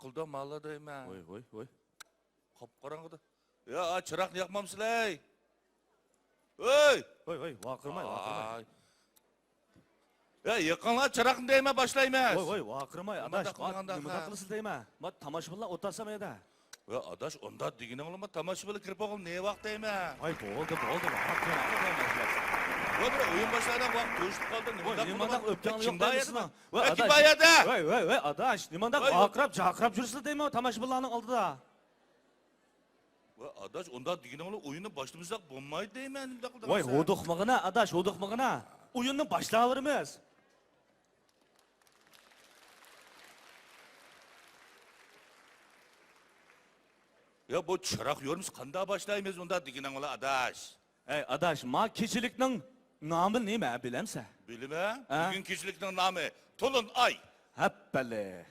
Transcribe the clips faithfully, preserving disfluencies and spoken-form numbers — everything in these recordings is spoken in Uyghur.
ئۇلدا مالا دەيمەن. ۋوي، ۋوي، ۋوي. قاپقاراڭغۇدا. يا، چىراغنى ياقمامسىلەي؟ ھەي! ۋوي، ۋوي، ۋارقىرىماي، ۋارقىرىماي. ئاي. يا، يېقىڭلار چىراغنى دەيمەن، باشلايمىز. ۋوي، ۋوي، ۋارقىرىماي، ئاداش، نېمانداق قىلىڭ ئانداققا؟ نېمانداق قىلىسىز دەيمەن. ما تاماشىبىنلار ئولتۇرسام يەردە. يا، ئاداش، ئۇنداق دېگىنىڭلارمۇ تاماشىبىنلار كىرىپ بولغىلى نە ۋاق دەيمەن. ۋاي، بولدى، بولدى، ۋاق دەيمەن. يا، بىر ئويۇن باشلايدىغان ۋاقىت توشۇپ قالدى. ۋوي، نېمانداق ئۆپكەڭلىك كىم بار يەردە؟ ۋاي، ئاداش. ۋاي، ۋاي، ۋاي، ئاداش، نېمانداق ۋاقىراپ، جاقىراپ يۈرسىلە دەيمەن تاماشىبىنلارنىڭ ئالدىدا. ۋاي، ئاداش، ئۇنداق دېگىنىڭلار ئويۇننى باشلىمىساق بولمايدۇ دەيمەن، نېمانداق قىلدىڭ ۋاي، سەن؟ ھودۇقمىغىنا، ئاداش، ھودۇقمىغىنا. ئويۇننى باشلاۋېرىمىز. يا، بۇ چىراغ يورمىسى قانداق باشلايمىز ئۇنداق دېگىنىڭلار، ئاداش؟ ھەي، ئاداش، ما كېچىلىكنىڭ نامى نېمە، بىلەمسەن؟ بىلىمەن. ھە؟ بۈگۈن كېچىلىكنىڭ نامى تولۇن ئاي. ھەپپەلى.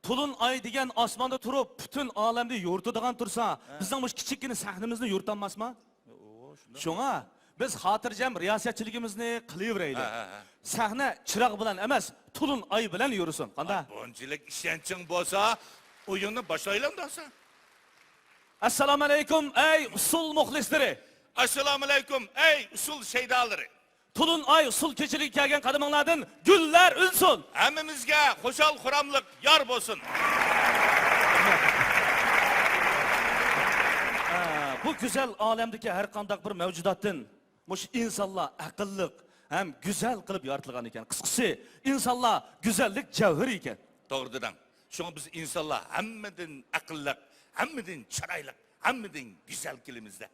تولۇن ئاي دېگەن ئاسماندا تۇرۇپ، پۈتۈن ئالەمنى يورۇتىدىغان تۇرسا، ھە، بىزنىڭ مۇشۇ كىچىككىنە سەھنىمىزنى يورۇتالماسما؟ ئۇ، شۇنداق. شۇڭا بىز خاتىرجەم رىياسەتچىلىكىمىزنى قىلىۋېرەيلى. ھە، ھە، ھە. سەھنە چىراغ بىلەن ئەمەس، تولۇن ئاي بىلەن يورۇسۇن. قانداق؟ ئاي، بۇنچىلىك ئىشەنچىڭ بولسا، ئويۇننى باشلايلى ئەمدى. ئەسسالامۇ ئەلەيكۇم، ئەي ئۇسسۇل مۇخلىسلىرى! ئەسسالامۇ ئەلەيكۇم، ئەي ئۇسسۇل شەيدالىرى! تولۇن ئاي ئۇسسۇل كېچىلىكىگە كەلگەن قەدىمىڭلاردىن گۈللەر ئۈنسۇن! ھەممىمىزگە خۇشال-خۇراملىق يار بولسۇن! ئە، بۇ گۈزەل ئالەمدىكى ھەر قانداق بىر مەۋجۇداتتىن مۇشۇ ئىنسانلار ئەقىللىق ھەم گۈزەل قىلىپ يارىتىلغان ئىكەن. قىسقىسى، ئىنسانلار گۈزەللىك جەۋھىرى ئىكەن. توغرا دېدىڭ. شۇڭا بىز ئىنسانلار ھەممىدىن ئەقىللىق، ھەممىدىن چىرايلىق، ھەممىدىن گۈزەل كېلىمىز-دە.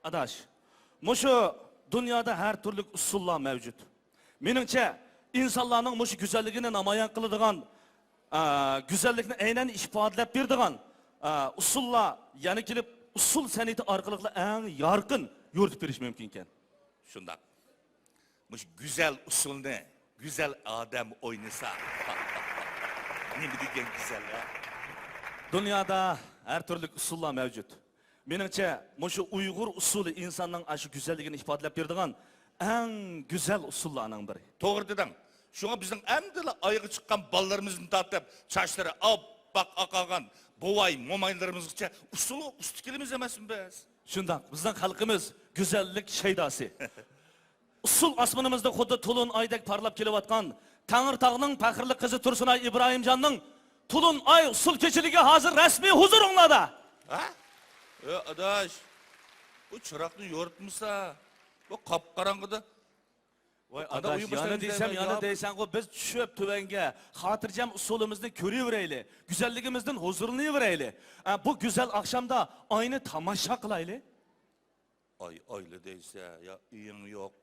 ئاداش، مۇشۇ دۇنيادا ھەر تۈرلۈك ئۇسسۇللار مەۋجۇت. مېنىڭچە، ئىنسانلارنىڭ مۇشۇ گۈزەللىكىنى نامايان قىلىدىغان، ئا، گۈزەللىكنى ئەينەن ئىپادىلەپ بېرىدىغان، ئا، ئۇسسۇللار يەنە كېلىپ ئۇسسۇل سەنئىتى ئارقىلىقلا ئەڭ يارقىن يورۇتۇپ بېرىش مۇمكىنكەن. شۇنداق. مۇشۇ گۈزەل ئۇسسۇلنى گۈزەل ئادەم ئوينىسا، نېمە دېگەن گۈزەل-ھە؟ دۇنيادا ھەر تۈرلۈك ئۇسسۇللار مەۋجۇت. مېنىڭچە، مۇشۇ ئۇيغۇر ئۇسسۇلى ئىنساننىڭ ئاشۇ گۈزەللىكىنى ئىپادىلەپ بېرىدىغان ئەڭ گۈزەل ئۇسسۇللارنىڭ بىرى. توغرا دېدىڭ. شۇڭا بىزنىڭ ئەمدىلا ئايغا چىققان بالىلىرىمىزدىن تارتىپ، چاچلىرى ئاپئاق ئاقارغان بوۋاي، مومايلىرىمىزغىچە ئۇسسۇلغا ئۇستا كېلىمىز ئەمەسمۇ بىز؟ شۇنداق، بىزنىڭ خەلقىمىز گۈزەللىك شەيداسى. ئۇسسۇل ئاسمىنىمىزدا خۇددى تولۇن ئايدەك پارلاپ كېلىۋاتقان تەڭرىتاغنىڭ پەخىرلىك قىزى تۇرسۇنئاي ئىبراھىمجاننىڭ تولۇن ئاي ئۇسسۇل كېچىلىكى ھازىر رەسمىي ھۇزۇرۇڭلاردا. ھە؟ ئە، ئاداش، بۇ چىراغنى يورۇتمىسا، بۇ قاپقاراڭغۇدا. ۋاي، قانداق ئاداش، ئويۇن يەنە باشلايمىز دېسەم، دەيمەن يەنە يا؟ دەيسەنغۇ، بىز چۈشۈپ تۆۋەنگە خاتىرجەم ئۇسسۇلىمىزنى كۆرۈۋېرەيلى، گۈزەللىكىمىزدىن ھۇزۇرلىنىۋېرەيلى. ئە، بۇ گۈزەل ئاخشامدا ئاينى تاماشا قىلايلى. ئاي، ئايلا دەيسە، يا ئۆيۈڭ يوق،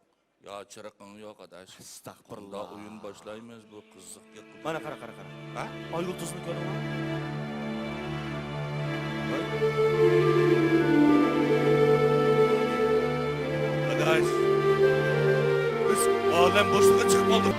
يا چىرىقىڭ يوق، ئاداش. ئەستەغپۇرۇللا. قانداق ئويۇن باشلايمىز بۇ قىزىق گەپ. مانا قارا، قارا، قارا. ھە؟ ئاي يۇلتۇزنى كۆردۈڭمۇ؟ ئاداش، بىز ئالەم بوشلۇقىغا چىقىپ قالدۇق.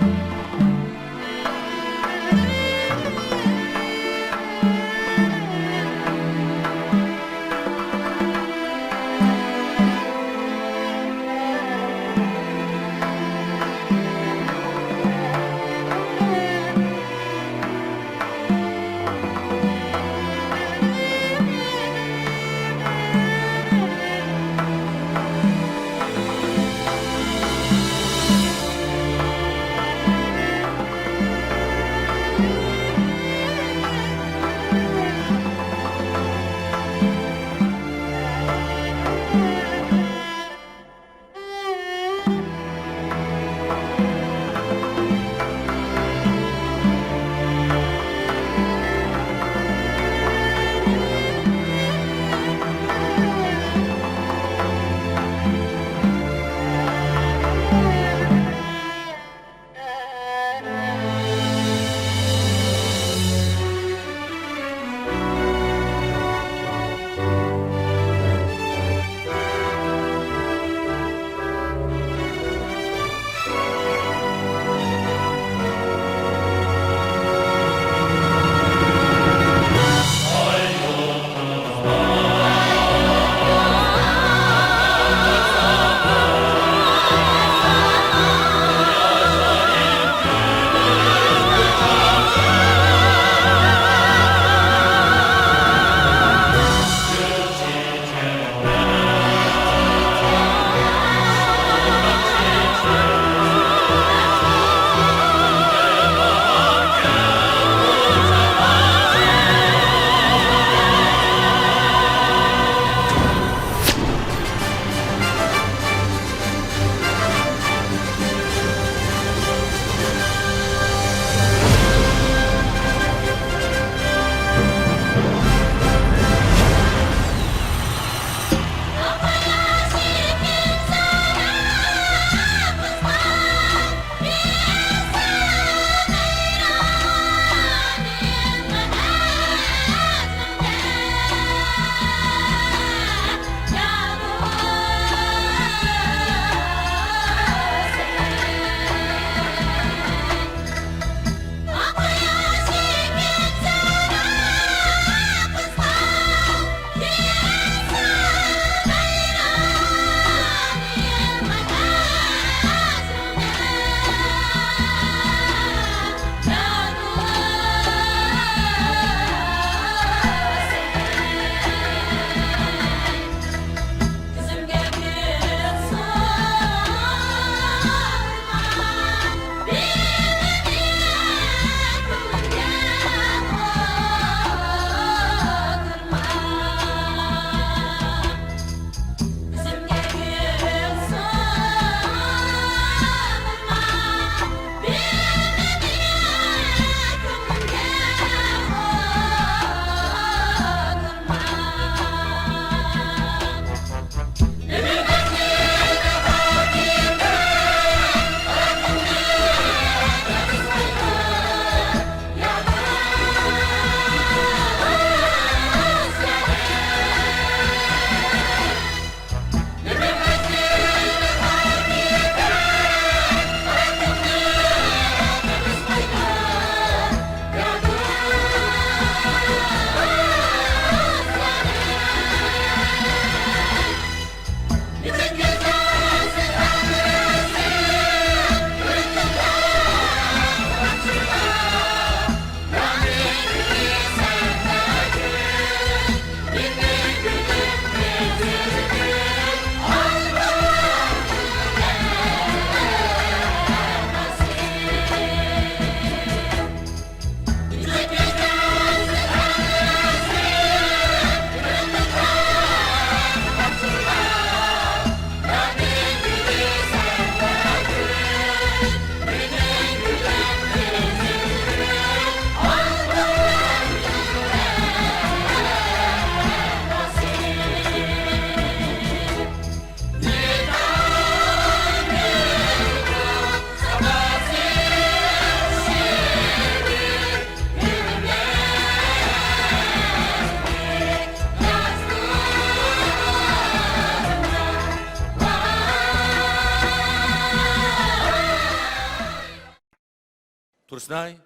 تۇرسۇنئاي.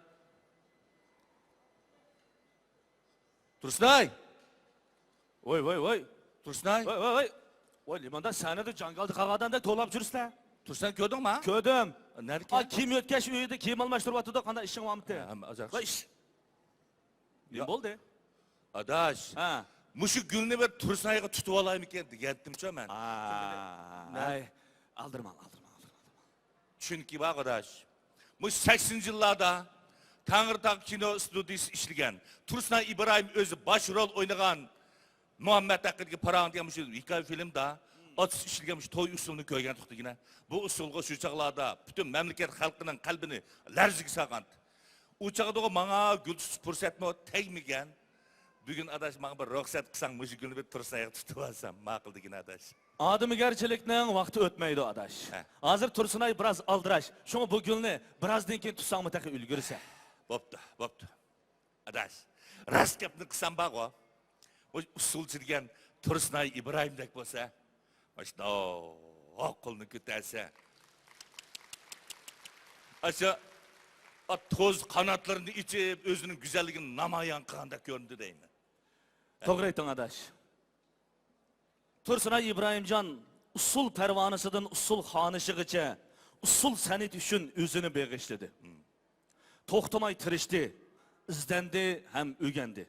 تۇرسۇنئاي. ۋاي، ۋاي، ۋاي. تۇرسۇنئاي. ۋاي، ۋاي، ۋاي. ۋاي، لىموندا سەھنىدە جاڭگالدا قالغان ئادەمدەك توۋلاپ يۈرسىلەر. تۇرسۇنئاي كۆردۈڭما؟ كۆردۈم. نەدىكى؟ ئا، كىيىم يۆتكەش ئۆيىدە كىيىم ئالماشتۇرۇۋاتىدۇ. قانداق ئىشىڭ بارمىتى؟ ھە، ھەممە ئازراق. ۋاي، ئىش. نېمە بولدى؟ ئاداش، ھە. مۇشۇ گۈلنى بىر تۇرسۇنئايغا تۇتۇۋالايمىكىن دېگەنتىمچۇ مەن. ئا، نە؟ ئەي، ئالدىرىماڭ، ئالدىرىماڭ، ئالدىرىماڭ، ئالدىرىماڭ. چۈنكى بار ئاداش، مۇشۇ سەكسىنىنچى يىللاردا تەڭرىتاغ كىنو ئىستۇدىيىسى ئىشلىگەن، تۇرسۇنئاي ئىبراھىم ئۆزى باش رول ئوينىغان مۇھەممەد ھەققىدىكى پاراڭ دېگەن مۇشۇ ھېكايە فىلىمدا ئاتىسى ئىشلىگەن مۇشۇ توي ئۇسسۇلىنى كۆرگەنتۇق دېگىنە. بۇ ئۇسسۇلغا شۇ چاغلاردا پۈتۈن مەملىكەت خەلقىنىڭ قەلبىنى لەرزىگە سالغانتى. ئۇ چاغدىغۇ ماڭا گۈل تۇتۇش پۇرسەتمۇ تەگمىگەن. بۈگۈن ئاداش ماڭا بىر رۇخسەت قىلساڭ، مۇشۇ گۈلنى بىر تۇرسۇنئايغا تۇتۇۋالسام ماقۇل دېگىن ئاداش. ئادىمىگەرچىلىكنىڭ ۋاقتى ئۆتمەيدۇ ئاداش. ھە. ھازىر تۇرسۇنئاي بىراز ئالدىراش. شۇڭا بۇ گۈلنى بىرازدىن كېيىن تۇتساڭمۇ تېخى ئۈلگۈرىسەن. بوپتۇ، بوپتۇ. ئاداش، راست گەپنى قىلسام بارغۇ، بۇ ئۇسسۇلچى دېگەن تۇرسۇنئاي ئىبراھىمدەك بولسا، ماشۇنداق قولنى كۆتەرسە، ئاشۇ ئات توز قاناتلىرىنى ئېچىپ، ئۆزىنىڭ گۈزەللىكىنى نامايان قىلغاندەك كۆرۈندى دەيمەن. توغرا ئېيتتىڭ ئاداش. تۇرسۇنئاي ئىبراھىمجان ئۇسسۇل پەرۋانىسىدىن ئۇسسۇل خانىشىغىچە ئۇسسۇل سەنئىتى ئۈچۈن ئۆزىنى بېغىشلىدى. توختىماي تىرىشتى، ئىزدەندى ھەم ئۆگەندى.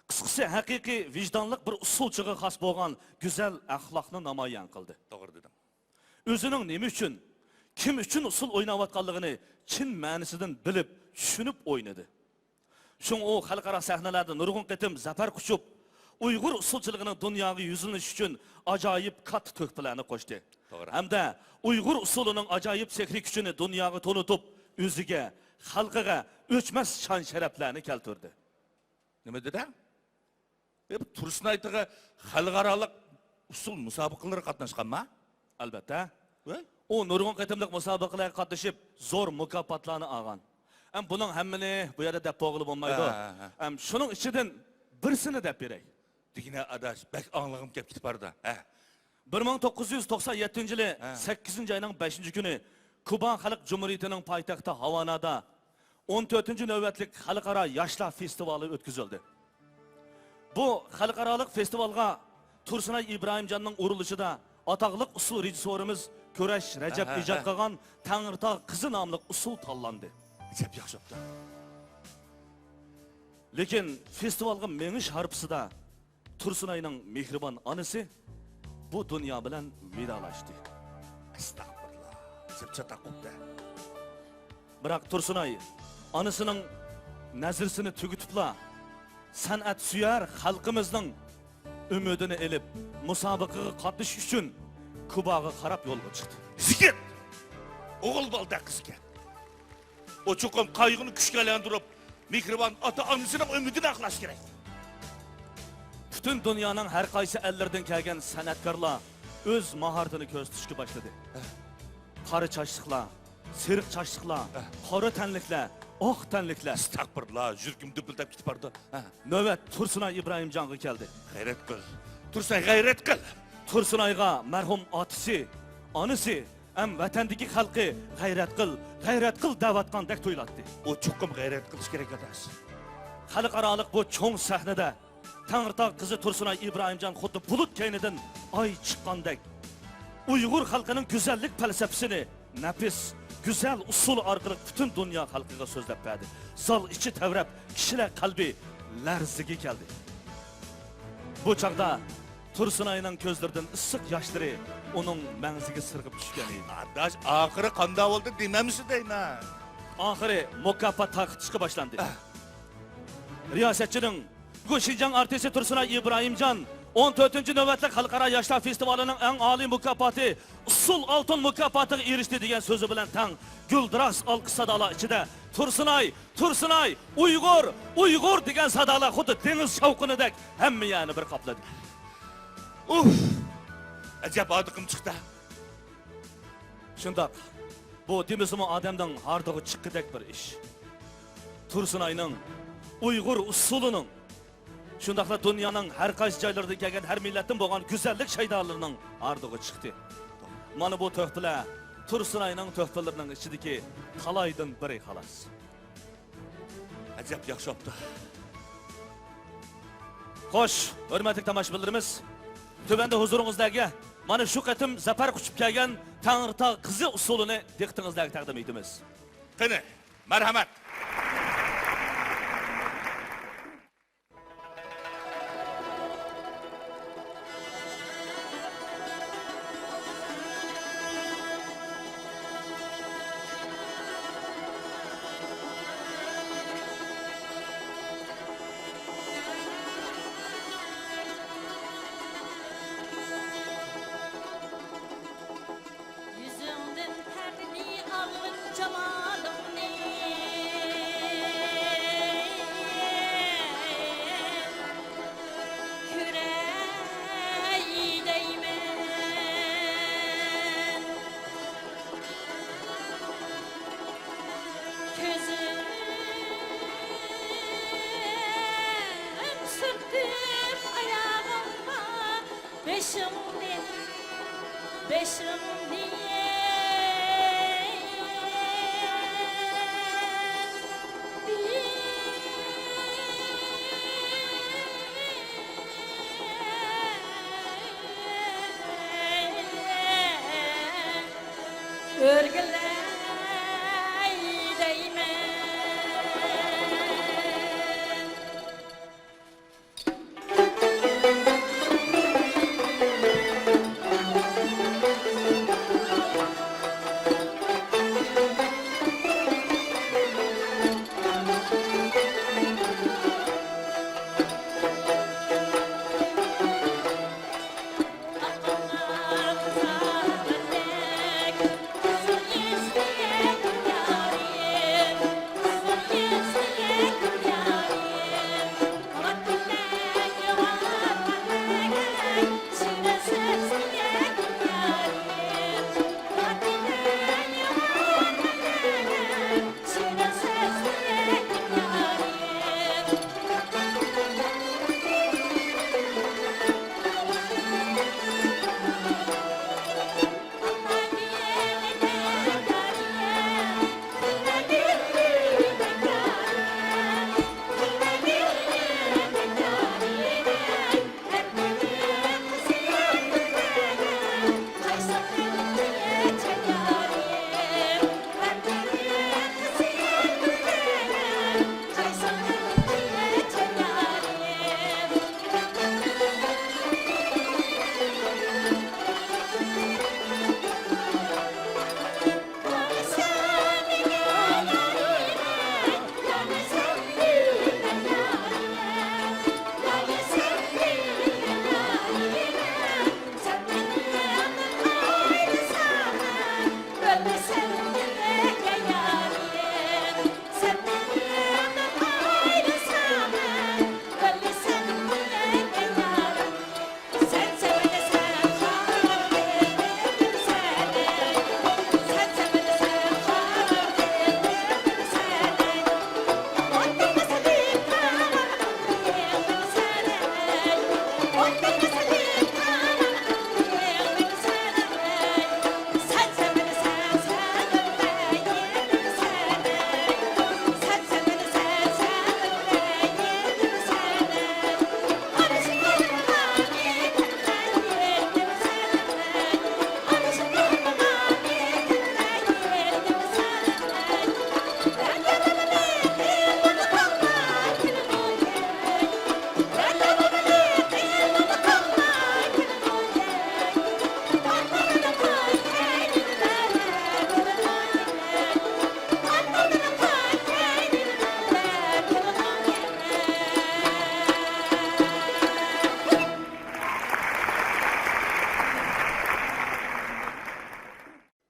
قىسقىسى، ھەقىقىي ۋىجدانلىق بىر ئۇسسۇلچىغا خاس بولغان گۈزەل ئەخلاقنى نامايان قىلدى. توغرا دېدىڭ. ئۆزىنىڭ نېمە ئۈچۈن، كىم ئۈچۈن ئۇسسۇل ئويناۋاتقانلىقىنى چىن مەنىسىدىن بىلىپ، چۈشىنىپ ئوينىدى. شۇڭا ئۇ خەلقئارا سەھنىلەردە نۇرغۇن قېتىم زەپەر قۇچۇپ، ئۇيغۇر ئۇسسۇلچىلىقىنىڭ دۇنياغا يۈزلىنىشى ئۈچۈن ئاجايىپ كاتتا تۆھپىلەرنى قوشتى. توغرا. ھەمدە ئۇيغۇر ئۇسسۇلىنىڭ ئاجايىپ سېھرىي كۈچىنى دۇنياغا تونۇتۇپ، ئۆزىگە، خەلقىگە ئۆچمەس شان-شەرەپلەرنى كەلتۈردى. نېمە دېدىڭ؟ ئە، بۇ تۇرسۇنئاي تېخى خەلقئارالىق ئۇسسۇل مۇسابىقىلىرىگە قاتناشقانما؟ ئەلۋەتتە. ۋەي. ئۇ نۇرغۇن قېتىملىق مۇسابىقىلەرگە قاتنىشىپ، زور مۇكاپاتلارنى ئالغان. ئەم، بۇنىڭ ھەممىنى بۇ يەردە دەپ بولغىلى بولمايدۇ. ھە، ھە، ھە. ئەم، شۇنىڭ ئىچىدىن بىرسىنى دەپ بېرەي. دېگىنە ئاداش، بەك ئاڭلىغۇم كەپ كېتىپ بارىدۇ. ھە. بىر مىڭ توققۇز يۈز توقسان يەتتىنچى يىلى ھە. سەككىزىنچى ئاينىڭ بەشىنچى كۈنى كۇبا خەلق جۇمھۇرىيىتىنىڭ پايتەختى ھاۋانادا ئون تۆتىنچى نۆۋەتلىك خەلقئارا ياشلار فېستىۋالى ئۆتكۈزۈلدى. بۇ خەلقئارالىق فېستىۋالغا تۇرسۇنئاي ئىبراھىمجاننىڭ ئورۇنلىشىدا ئاتاقلىق ئۇسسۇل رېژىسسورىمىز كۈرەش رەجەپ ھە، ھە، ئىجاد ھە. قىلغان تەڭرىتاغ قىزى ناملىق ئۇسسۇل تاللاندى. ئەجەب ياخشى بوپتۇ. لېكىن فېستىۋالغا مېڭىش ھارپىسىدا تۇرسۇنئاينىڭ مېھرىبان ئانىسى بۇ دۇنيا بىلەن ۋىدالاشتى. ئەستەغپۇرۇللا، جىپ چاتاق قوپتى. بىراق تۇرسۇنئاي ئانىسىنىڭ نەزىرىسىنى تۈگىتىپلا، سەنئەتسۆيەر خەلقىمىزنىڭ ئۈمىدىنى ئېلىپ، مۇسابىقىگە قاتنىشىش ئۈچۈن كۇباغا قاراپ يولغا چىقتى. يىگىت! ئوغۇل بالىدەك قىز ئىكەن. ئۇ چوقۇم قايغۇنى كۈچكە ئايلاندۇرۇپ، مېھرىبان ئاتا-ئانىسىنىڭ ئۈمىدىنى ئاقلاش كېرەك. پۈتۈن دۇنيانىڭ ھەر قايسى ئەللىرىدىن كەلگەن سەنئەتكارلار ئۆز ماھارىتىنى كۆرسىتىشكە باشلىدى. ھە. قارا چاچلىقلار، سېرىق چاچلىقلار، ھە. قارا تەنلىكلەر، ئاق تەنلىكلەر. ئەستەغپۇرۇللا، يۈرىكىم دۈپۈلدەپ كېتىپ بارىدۇ. ھە. نۆۋەت تۇرسۇنئاي ئىبراھىمجانغا كەلدى. غەيرەت قىل. تۇرسۇنئاي، غەيرەت قىل. تۇرسۇنئايغا مەرھۇم ئاتىسى، ئانىسى، ھەم ۋەتەندىكى خەلقى غەيرەت قىل، غەيرەت قىل دەۋاتقاندەك تۇيۇلاتتى. ئۇ چوقۇم غەيرەت قىلىش كېرەك ئاداش. خەلقئارالىق بۇ چوڭ سەھنىدە تەڭرىتاغ قىزى تۇرسۇنئاي ئىبراھىمجان خۇددى بۇلۇت كەينىدىن ئاي چىققاندەك، ئۇيغۇر خەلقىنىڭ گۈزەللىك پەلسەپىسىنى نەپىس، گۈزەل ئۇسسۇلى ئارقىلىق پۈتۈن دۇنيا خەلقىگە سۆزلەپ بەردى. زال ئىچى تەۋرەپ، كىشىلەر قەلبى لەرزىگە كەلدى. بۇ چاغدا تۇرسۇنئاينىڭ كۆزلىرىدىن ئىسسىق ياشلىرى ئۇنىڭ مەڭزىگە سىرغىپ چۈشكەن ئىدى. ئاداش، ئاخىرى قانداق بولدى دېمەمسە دەيمەن. ئاخىرى مۇكاپات تارقىتىشقا باشلاندى. ئەھ. رىياسەتچىنىڭ، بۈگۈن شىنجاڭ ئارتىسى تۇرسۇنئاي ئىبراھىمجان ئون تۆتىنچى نۆۋەتلىك خەلقئارا ياشلار فېستىۋالىنىڭ ئەڭ ئالىي مۇكاپاتى، ئۇسسۇل ئالتۇن مۇكاپاتىغا ئېرىشتى دېگەن سۆزى بىلەن تەڭ گۈلدۈراس ئالقىش سادالار ئىچىدە تۇرسۇنئاي، تۇرسۇنئاي، ئۇيغۇر، ئۇيغۇر دېگەن سادالار خۇددى دېڭىز شاۋقۇنىدەك ھەممە يەرنى بىر قاپلىدى. ئۇف! ئەجەب ھاردۇقۇم چىقتى. شۇنداق، بۇ دېمىسىمۇ ئادەمنىڭ ھاردۇقى چىققۇدەك بىر ئىش. تۇرسۇنئاينىڭ، ئۇيغۇر ئۇسسۇلىنىڭ، شۇنداقلا دۇنيانىڭ ھەر قايسى جايلىرىدىن كەلگەن ھەر مىللەتتىن بولغان گۈزەللىك شەيدالىرىنىڭ ھاردۇقى چىقتى. مانا بۇ تۆھپىلەر تۇرسۇنئاينىڭ تۆھپىلىرىنىڭ ئىچىدىكى تالايدىن بىرى، خالاس. ئەجەب ياخشى بوپتۇ. خوش، ھۆرمەتلىك تاماشىبىنلىرىمىز، تۆۋەندە ھۇزۇرىڭىزدىكى مانا شۇ قېتىم زەپەر قۇچۇپ كەلگەن تەڭرىتاغ قىزى ئۇسسۇلىنى دىققىتىڭىزدىكى تەقدىم ئېتىمىز. قېنى، مەرھەمەت! يۈزۈڭدىن پەردىنى ئالغىن جامالىڭنى، كۆرەي دەيمەن. كۆزۈم سۈرتۈپ ئاياغىڭغا، بېشىڭنى، بېشىڭنى ئۆرگىلەي دەيمەن.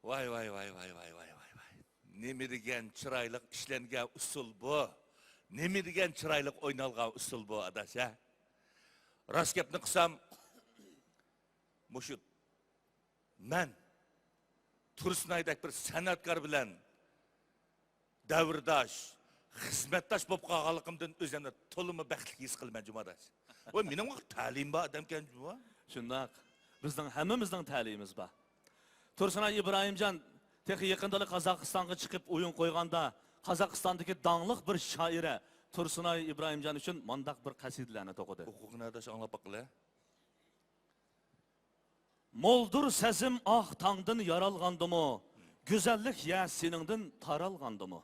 ۋاي، ۋاي، ۋاي. نېمە دېگەن چىرايلىق ئىشلەنگەن ئۇسسۇل بۇ! نېمە دېگەن چىرايلىق ئوينالغان ئۇسسۇل بۇ، ئاداش، ھە؟ راست گەپنى قىلسام، مۇشۇ مەن تۇرسۇنئايدەك بىر سەنئەتكار بىلەن دەۋرداش، خىزمەتداش بولۇپ قالغانلىقىمدىن ئۆزۈمنى تولىمۇ بەختلىك ھېس قىلىمەن، جۇمۇ ئاداش. ۋە مېنىڭ تەلىيىم بار ئادەمكەن، جۇمۇ. شۇنداق. بىزنىڭ ھەممىمىزنىڭ تەلىيىمىز بار. تۇرسۇنئاي ئىبراھىمجان تېخى يېقىندىلا قازاقىستانغا چىقىپ ئويۇن قويغاندا، قازاقىستاندىكى داڭلىق بىر شائىرە تۇرسۇنئاي ئىبراھىمجان ئۈچۈن مانداق بىر قەسىدىلەرنى توقۇدى. ئوقۇغىن ئاداش، ئاڭلاپ باققىلى. مولدۇر سەزىم ئاھ تاڭدىن يارالغاندىمۇ، گۈزەللىك يە سېنىڭدىن تارالغاندىمۇ.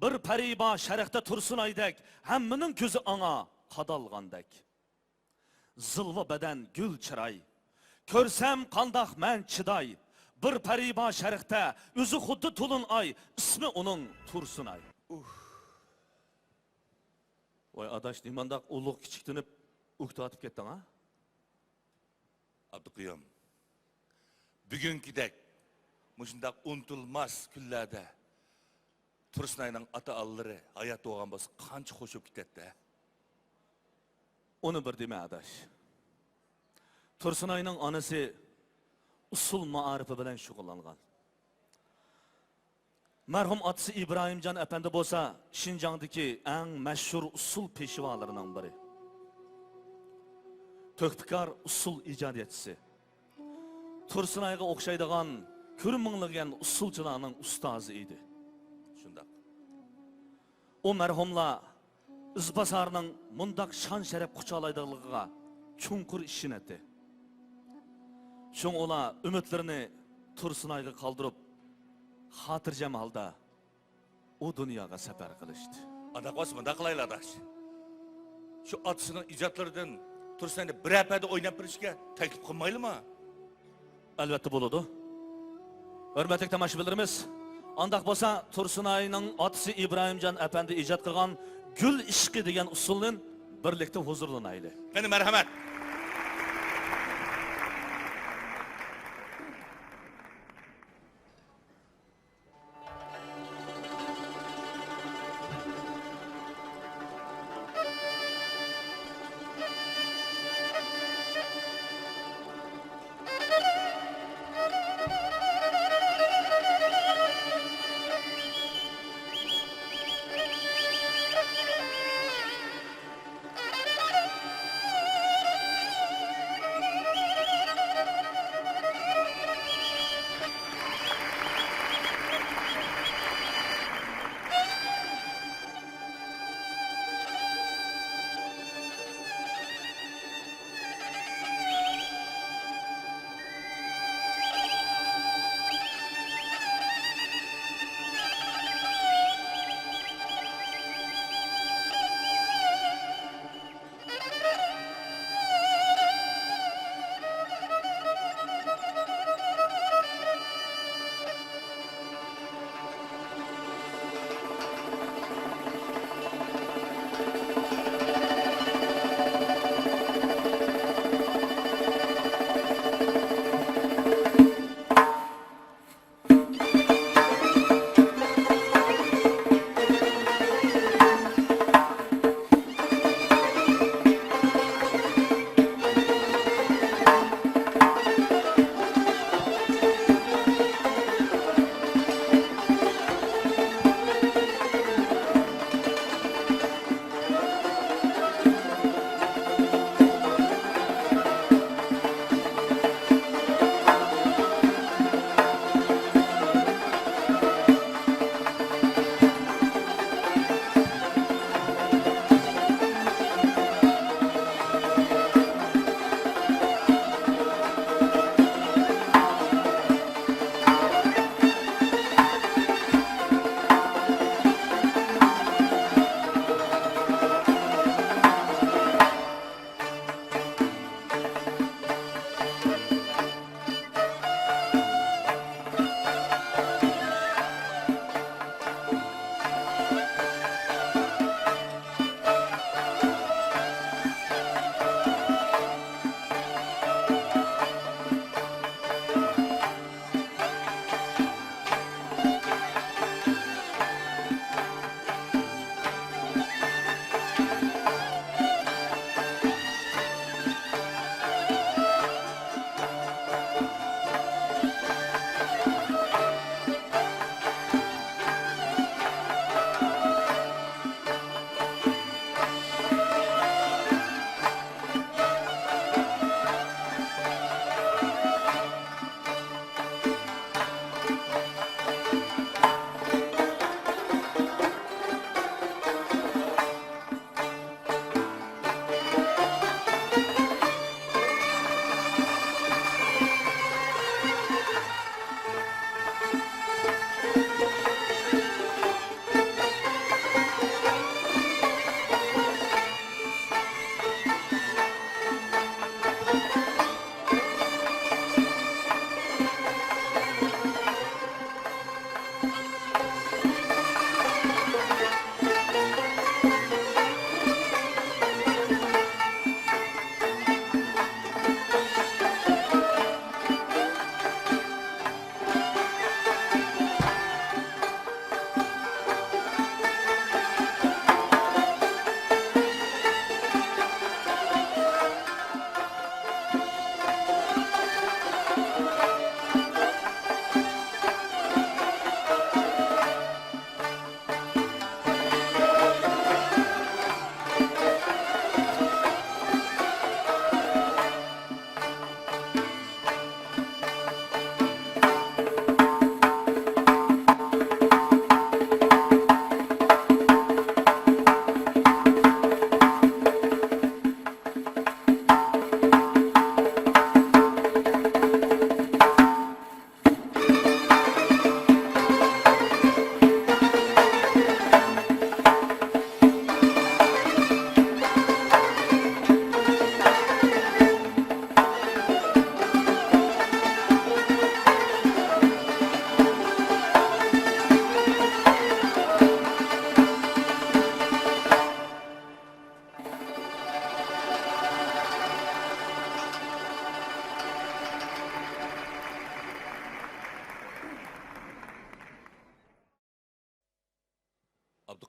بىر پەرى بار شەرقتە تۇرسۇنئايدەك، ھەممىنىڭ كۆزى ئاڭا قادالغاندەك. زىلۋا بەدەن، گۈل چىراي. كۆرسەم قانداق مەن چىداي؟ بىر پەرى بار شەرقتە، ئۆزى خۇددى تولۇن ئاي، ئىسمى ئۇنىڭ تۇرسۇنئاي. ۋاي ئاداش، نېمانداق ئۇلۇغ كىچىكتىنىپ ئۇكتاتىپ كەتتىڭ ھە؟ ئابدۇقىيۇم، بۈگۈنكىدەك مۇشۇنداق ئۇنتۇلماس كۈنلەردە تۇرسۇنئاينىڭ ئاتا-ئانىلىرى ھايات بولغان بولسا قانچە خوش بولۇپ كېتەتتى ھە؟ ئۇنى بىر دېمە ئاداش. تۇرسۇنئاينىڭ ئانىسى ئۇسسۇل مائارىپى بىلەن شۇغۇللانغان. مەرھۇم ئاتىسى ئىبراھىمجان ئەپەندى بولسا شىنجاڭدىكى ئەڭ مەشھۇر ئۇسسۇل پېشۋالىرىنىڭ بىرى. تۆھپىكار ئۇسسۇل ئىجادىيەتچىسى. تۇرسۇنئايغا ئوخشايدىغان كۆرمىڭلىگەن ئۇسسۇلچىلارنىڭ ئۇستازى ئىدى. شۇنداق. ئۇ مەرھۇملار ئىزباسارنىڭ مۇنداق شان-شەرەپ قۇچالايدىغانلىقىغا چوڭقۇر ئىشىنەتتى. شۇڭا ئۇلار ئۈمىدلىرىنى تۇرسۇنئايغا قالدۇرۇپ، خاتىرجەم ھالدا ئۇ دۇنياغا سەپەر قىلىشتى. ئانداق بولسا مۇنداق قىلايلى ئاداش. شۇ ئاتىسىنىڭ ئىجادلىرىدىن تۇرسۇنئاينى بىرەر پەدە ئويناپ بېرىشكە تەكلىپ قىلمايلىما؟ ئەلۋەتتە بولىدۇ. ھۆرمەتلىك تاماشىبىنلىرىمىز، ئانداق بولسا تۇرسۇنئاينىڭ ئاتىسى ئىبراھىمجان ئەپەندى ئىجاد قىلغان گۈل ئىشقى دېگەن ئۇسسۇلنى بىرلىكتە ھۇزۇرلىنايلى. قېنى، مەرھەمەت.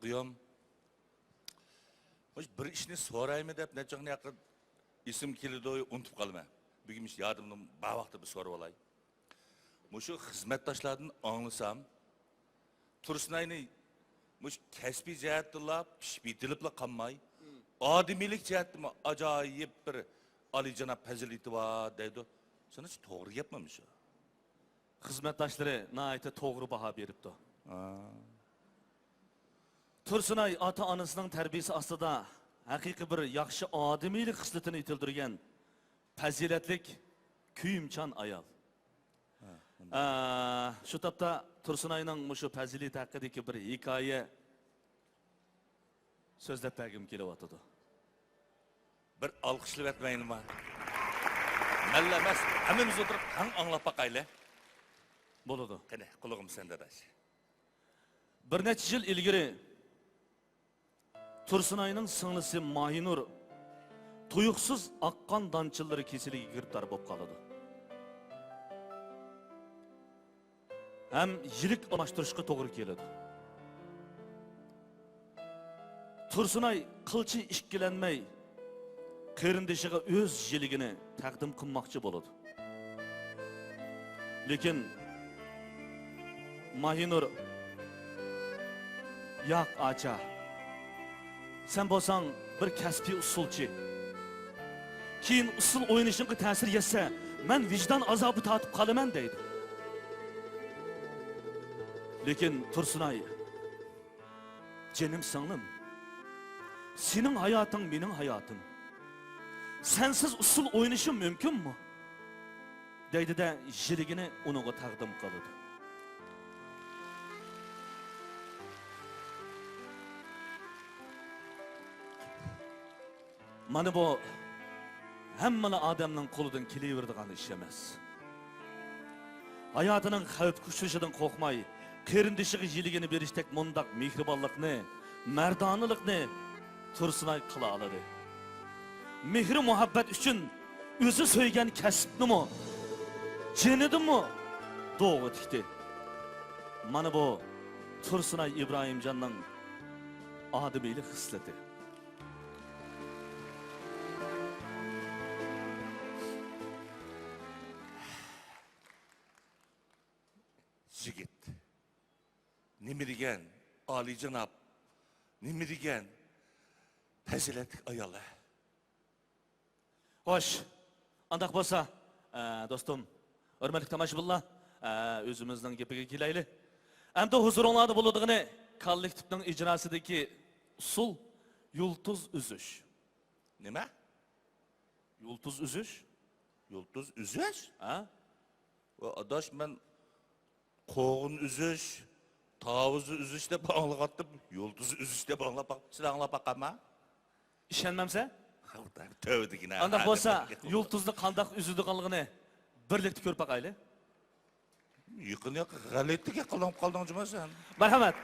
ئۇقۇيام. مۇشۇ بىر ئىشنى سورايمەن دەپ نەچچە ۋاقىت ئېسىمگە كېلىدۇ، ئۇنتۇپ قالىمەن. بۈگۈن مۇشۇ يادىمدا بار ۋاقىتتا بىر سورىۋالاي. مۇشۇ خىزمەتداشلاردىن ئاڭلىسام، تۇرسۇنئاينى مۇشۇ كەسپىي جەھەتتىنلا پىشىپ يېتىلىپلا قالماي، ئادىمىيلىك جەھەتتىمۇ ئاجايىپ بىر ئالىيجاناب پەزىلىتى بار دەيدۇ. سېنىڭچە توغرا گەپمۇ مۇشۇ؟ خىزمەتداشلىرى ناھايىتى توغرا باھا بېرىپتۇ. ھا. تۇرسۇنئاي ئاتا-ئانىسىنىڭ تەربىيىسى ئاستىدا ھەقىقىي بىر ياخشى ئادىمىيلىك خىسلىتىنى يېتىلدۈرگەن پەزىلەتلىك، كۆيۈمچان ئايال. ھا، ئۇنداق. ئە، شۇ تاپتا تۇرسۇنئاينىڭ مۇشۇ پەزىلىتى ھەققىدىكى بىر ھېكايە سۆزلەپ بەرگۈم كېلىۋاتىدۇ. بىر ئالقىشلاپ ئەتمەيلىما؟ مەنلا ئەمەس، ھەممىمىز ئولتۇرۇپ تەڭ ئاڭلاپ باقايلى. بولىدۇ. قېنى، قۇلىقىم سەندە، ئاداش. بىر نەچچە يىل ئىلگىرى تۇرسۇنئاينىڭ سىڭلىسى ماھىنۇر تۇيۇقسىز ئاققان دانچىلىرى كېسىلىگە گىرىپتار بولۇپ قالىدۇ. ھەم يىلىك ئالماشتۇرۇشقا توغرا كېلىدۇ. تۇرسۇنئاي قىلچە ئىككىلەنمەي قېرىندىشىغا ئۆز يىلىكىنى تەقدىم قىلماقچى بولىدۇ. لېكىن ماھىنۇر، «ياق، ئاچا، سەن بولساڭ بىر كەسپىي ئۇسسۇلچى. كېيىن ئۇسسۇل ئوينىشىڭغا تەسىر يەتسە، مەن ۋىجدان ئازابى تارتىپ قالىمەن» دەيدۇ. لېكىن تۇرسۇنئاي، «جېنىم سىڭلىم، سېنىڭ ھاياتىڭ مېنىڭ ھاياتىم. سەنسىز ئۇسسۇل ئوينىشىم مۇمكىنمۇ؟» دەيدۇ-دە، يىلىكىنى ئۇنىڭغا تەقدىم قىلىدۇ. مانا بۇ ھەممىلا ئادەمنىڭ قولىدىن كېلىۋېرىدىغان ئىش ئەمەس. ھاياتىنىڭ خەۋپكە ئۇچرىشىدىن قورقماي، قېرىندىشىغا يىلىكىنى بېرىشتەك مۇنداق مېھرىبانلىقنى، مەردانىلىقنى تۇرسۇنئاي قىلالىدى. مېھرى-مۇھەببەت ئۈچۈن ئۆزى سۆيگەن كەسىپنىمۇ، جېنىدىنمۇ دوغا تىكتى. مانا بۇ تۇرسۇنئاي ئىبراھىمجاننىڭ ئادىمىيلىك خىسلىتى. يىگىت، نېمە دېگەن ئالىيجاناب، نېمە دېگەن پەزىلەتلىك ئايال ھە. خوش، ئانداق بولسا، ئە، دوستۇم، ھۆرمەتلىك تاماشىبىنلار، ئە، ئۆزىمىزنىڭ گېپىگە كېلەيلى. ئەمدى ھۇزۇرۇڭلاردا بولىدىغىنى كوللېكتىپنىڭ ئىجراسىدىكى ئۇسسۇل يۇلتۇز ئۈزۈش. نېمە؟ يۇلتۇز ئۈزۈش؟ يۇلتۇز ئۈزۈش؟ ھە؟ ۋە ئاداش، مەن قوغۇن ئۈزۈش، تاۋۇزنى ئۈزۈش دەپ ئاڭلىغانتىم، يۇلتۇز ئۈزۈش دەپ ئاڭلاپ باق-، سىلەر ئاڭلاپ باققانما؟ ئىشەنمەمسەن؟ تۆۋە دېگىنە. ئانداق بولسا، يۇلتۇزنى قانداق ئۈزىدىغانلىقىنى بىرلىكتە كۆرۈپ باقايلى. يېقىن ياققا غەلىتە گەپ قىلىپ قالدىڭ جۇما سەن. مەرھەمەت.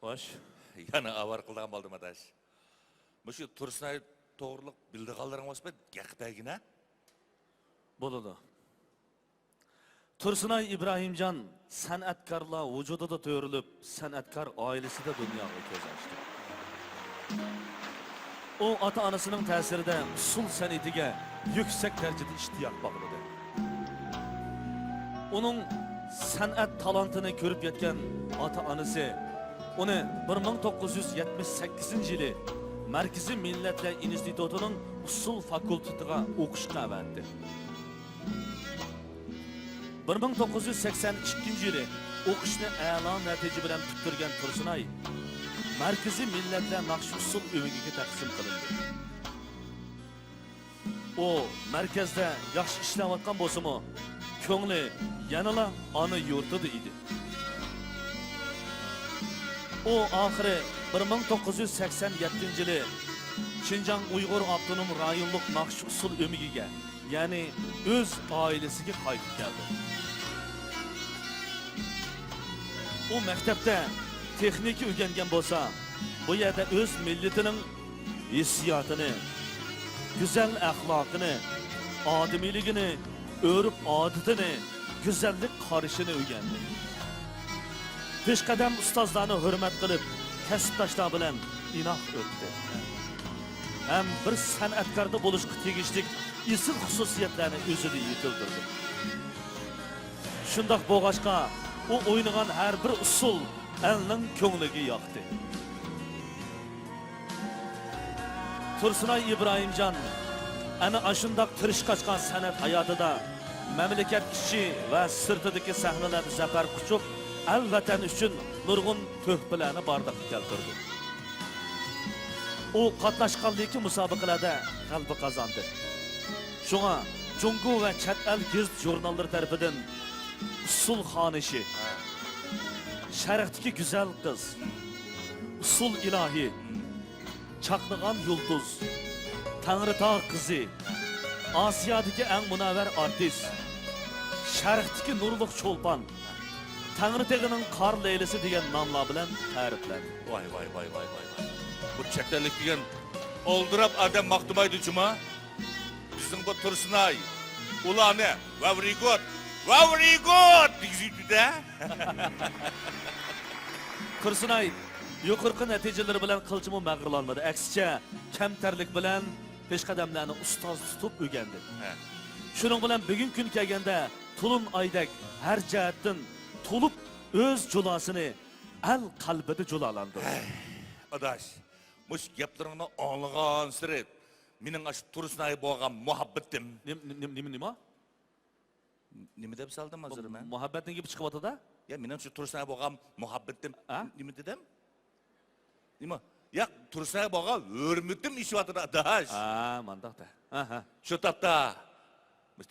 خوش، يەنە ئاۋارە قىلىدىغان بولدۇم، ئاداش. مۇشۇ تۇرسۇنئاي توغرىلىق بىلىدىغانلىرىڭ بولسا، بىر گەپ بەرگىنە. بولىدۇ. تۇرسۇنئاي ئىبراھىمجان سەنئەتكارلار ۋۇجۇدىدا تۆرىلىپ، سەنئەتكار ئائىلىسىدە دۇنياغا كۆز ئاچتى. ئۇ ئاتا-ئانىسىنىڭ تەسىرىدە ئۇسسۇل سەنئىتىگە يۈكسەك دەرىجىدە ئىشتىياق باغلىدى. ئۇنىڭ سەنئەت تالانتىنى كۆرۈپ يەتكەن ئاتا-ئانىسى ئۇنى بىر مىڭ توققۇز يۈز يەتمىش سەككىزىنچى يىلى مەركىزىي مىللەتلەر ئىنستىتۇتىنىڭ ئۇسسۇل فاكۇلتېتىغا ئوقۇشقا ئەۋەتتى. بىر مىڭ توققۇز يۈز سەكسەن ئىككىنچى يىلى ئوقۇشنى ئەلا نەتىجە بىلەن پۈتتۈرگەن تۇرسۇنئاي مەركىزىي مىللەتلەر ناخشا-ئۇسسۇل ئۆمىكىگە تەقسىم قىلىندى. ئۇ مەركەزدە ياخشى ئىشلەۋاتقان بولسىمۇ، كۆڭلى يەنىلا ئانا يۇرتىدا ئىدى. ئۇ ئاخىرى بىر مىڭ توققۇز يۈز سەكسەن يەتتىنچى يىلى شىنجاڭ ئۇيغۇر ئاپتونوم رايونلۇق ناخشا-ئۇسسۇل ئۆمىكىگە، يەنى ئۆز ئائىلىسىگە قايتىپ كەلدى. ئۇ مەكتەپتە تېخنىكا ئۆگەنگەن بولسا، بۇ يەردە ئۆز مىللىتىنىڭ ھېسسىياتىنى، گۈزەل ئەخلاقىنى، ئادىمىيلىكىنى، ئۆرپ-ئادىتىنى، گۈزەللىك قارىشىنى ئۆگەندى. پېشقەدەم ئۇستازلارنى ھۆرمەت قىلىپ، كەسىپداشلار بىلەن ئىناق ئۆتتى. ھەم بىر سەنئەتكاردا بولۇشقا تېگىشلىك ئېسىل خۇسۇسىيەتلەرنى ئۆزىدە يېتىلدۈردى. شۇنداق بولغاچقا، ئۇ ئوينىغان ھەر بىر ئۇسسۇل ئەلنىڭ كۆڭلىگە ياقتى. تۇرسۇنئاي ئىبراھىمجان ئەنە ئاشۇنداق تىرىشقاچقان سەنئەت ھاياتىدا مەملىكەت ئىچى ۋە سىرتىدىكى سەھنىلەردە زەپەر قۇچۇپ، ئەل ۋەتەن ئۈچۈن نۇرغۇن تۆھپىلەرنى بارلىققا كەلتۈردى. ئۇ قاتناشقانلىكى مۇسابىقىلەردە غەلىبە قازاندى. شۇڭا جۇڭگو ۋە چەت ئەل گېزىت ژۇرناللىرى تەرىپىدىن ئۇسسۇل خانىشى، شەرقتىكى گۈزەل قىز، ئۇسسۇل ئىلاھى، چاقنىغان يۇلتۇز، تەڭرىتاغ قىزى، ئاسىيادىكى ئەڭ مۇنەۋۋەر ئارتىس، شەرقتىكى نۇرلۇق چولپان، تەڭرىتېغىنىڭ قار لەيلىسى دېگەن ناملار بىلەن تەرىپلەندى. ۋاي، ۋاي، ۋاي، ۋاي، ۋاي، ۋاي. بۇ چەت ئەللىك دېگەن ئالدىراپ ئادەم ماختىمايدۇ جۇما. بىزنىڭ بۇ تۇرسۇنئاي ئۇلارنى ۋاۋرىگوت، ۋاۋرىگوت دېگۈزۈپتۇ-دە. تۇرسۇنئاي يۇقىرىقى نەتىجىلىرى بىلەن قىلچىمۇ مەغرۇرلانمىدى. ئەكسىچە، كەمتەرلىك بىلەن پېشقەدەملەرنى ئۇستاز تۇتۇپ ئۆگەندى. ھە. شۇنىڭ بىلەن بۈگۈنكى كۈنگە كەلگەندە، تولۇنئايدەك ھەر جەھەتتىن تولۇپ ئۆز جۇلاسىنى ئەل قەلبىدە جۇلالاندۇردى. ھەي، ئاداش، مۇشۇ گەپلىرىڭنى ئاڭلىغانسېرى مېنىڭ ئاشۇ تۇرسۇنئايغا بولغان مۇھەببىتىم. نېم-، نېم-، نېمە، نېمە؟ نېمە دەپ سالدىم ھازىر مەن؟ مۇھەببەتنىڭ گېپى چىقىۋاتىدۇ. يا، مېنىڭ شۇ تۇرسۇنئايغا بولغان مۇھەببىتىم. ھە؟ نېمە دېدىم؟ نېمە؟ ياق، تۇرسۇنئايغا بولغان ھۆرمىتىم ئېشىۋاتىدۇ، ئاداش. ھە، مانداق دە. ھە، ھە. شۇ تاپتا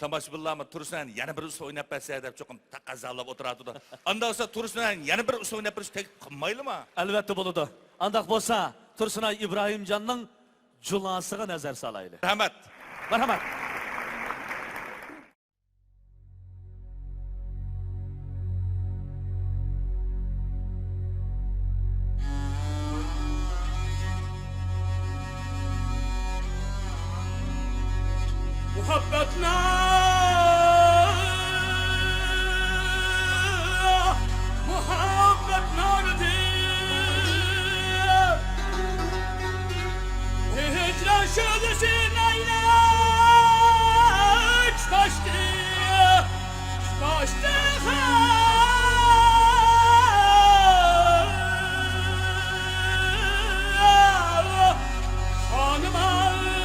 تاماشىبىنلارمۇ تۇرسۇنئاينى يەنە بىر ئۇسسۇل ئويناپ بەرسە دەپ چوقۇم تەقەززالار ئولتۇراتىدۇ. ئاندا بولسا تۇرسۇنئاينى يەنە بىر ئۇسسۇل ئويناپ بېرىش تەكلىپ قىلمايلىما؟ ئەلۋەتتە بولىدۇ. ئانداق بولسا تۇرسۇنئاي ئىبراھىمجاننىڭ جۇلاسىغا نەزەر سالايلى. مەرھەمەت. مەرھەمەت. مۇھەببەتنىڭ، مۇھەببەت نارىدى. ھىجران شۆلىسى مەينەت تۇتاشتى، تۇتاشتى. خانىم ئالىمگە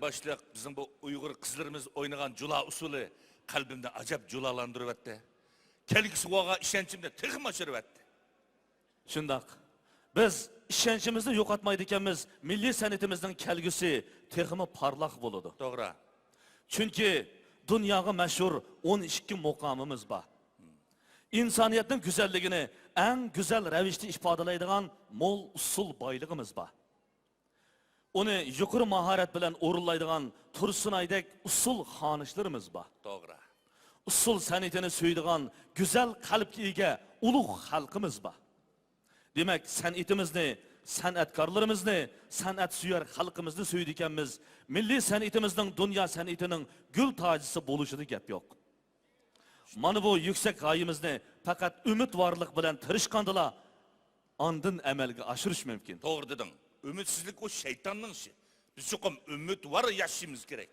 باشلىق، بىزنىڭ بۇ ئۇيغۇر قىزلىرىمىز ئوينىغان جۇلا ئۇسسۇلى قەلبىمنى ئاجايىپ جۇلالاندۇرۇۋەتتى. كەلگۈسىگە بولغان ئىشەنچىمنى تېخىمۇ ئاشۇرۇۋەتتى. شۇنداق. بىز ئىشەنچىمىزنى يوقاتمايدىكەنمىز، مىللىي سەنئىتىمىزنىڭ كەلگۈسى تېخىمۇ پارلاق بولىدۇ. توغرا. چۈنكى دۇنياغا مەشھۇر ئون ئىككى مۇقامىمىز بار. ئىنسانىيەتنىڭ گۈزەللىكىنى ئەڭ گۈزەل رەۋىشتە ئىپادىلەيدىغان مول ئۇسسۇل بايلىقىمىز بار. ئۇنى يۇقىرى ماھارەت بىلەن ئورۇنلايدىغان تۇرسۇنئايدەك ئۇسسۇل خانىشلىرىمىز بار. توغرا. ئۇسسۇل سەنئىتىنى سۆيىدىغان گۈزەل قەلبكە ئىگە ئۇلۇغ خەلقىمىز بار. دېمەك، سەنئىتىمىزنى، سەنئەتكارلىرىمىزنى، سەنئەتسۆيەر خەلقىمىزنى سۆيىدىكەنمىز، مىللىي سەنئىتىمىزنىڭ دۇنيا سەنئىتىنىڭ گۈل تاجىسى بولۇشىدا گەپ يوق. مانا بۇ يۈكسەك غايىمىزنى پەقەت ئۈمىدۋارلىق بىلەن تىرىشقاندىلا ئاندىن ئەمەلگە ئاشۇرۇش مۇمكىن. توغرا دېدىڭ. ئۈمىدسىزلىك ئۇ شەيتاننىڭ ئىشى. بىز چوقۇم ئۈمىدۋار ياشىشىمىز كېرەك.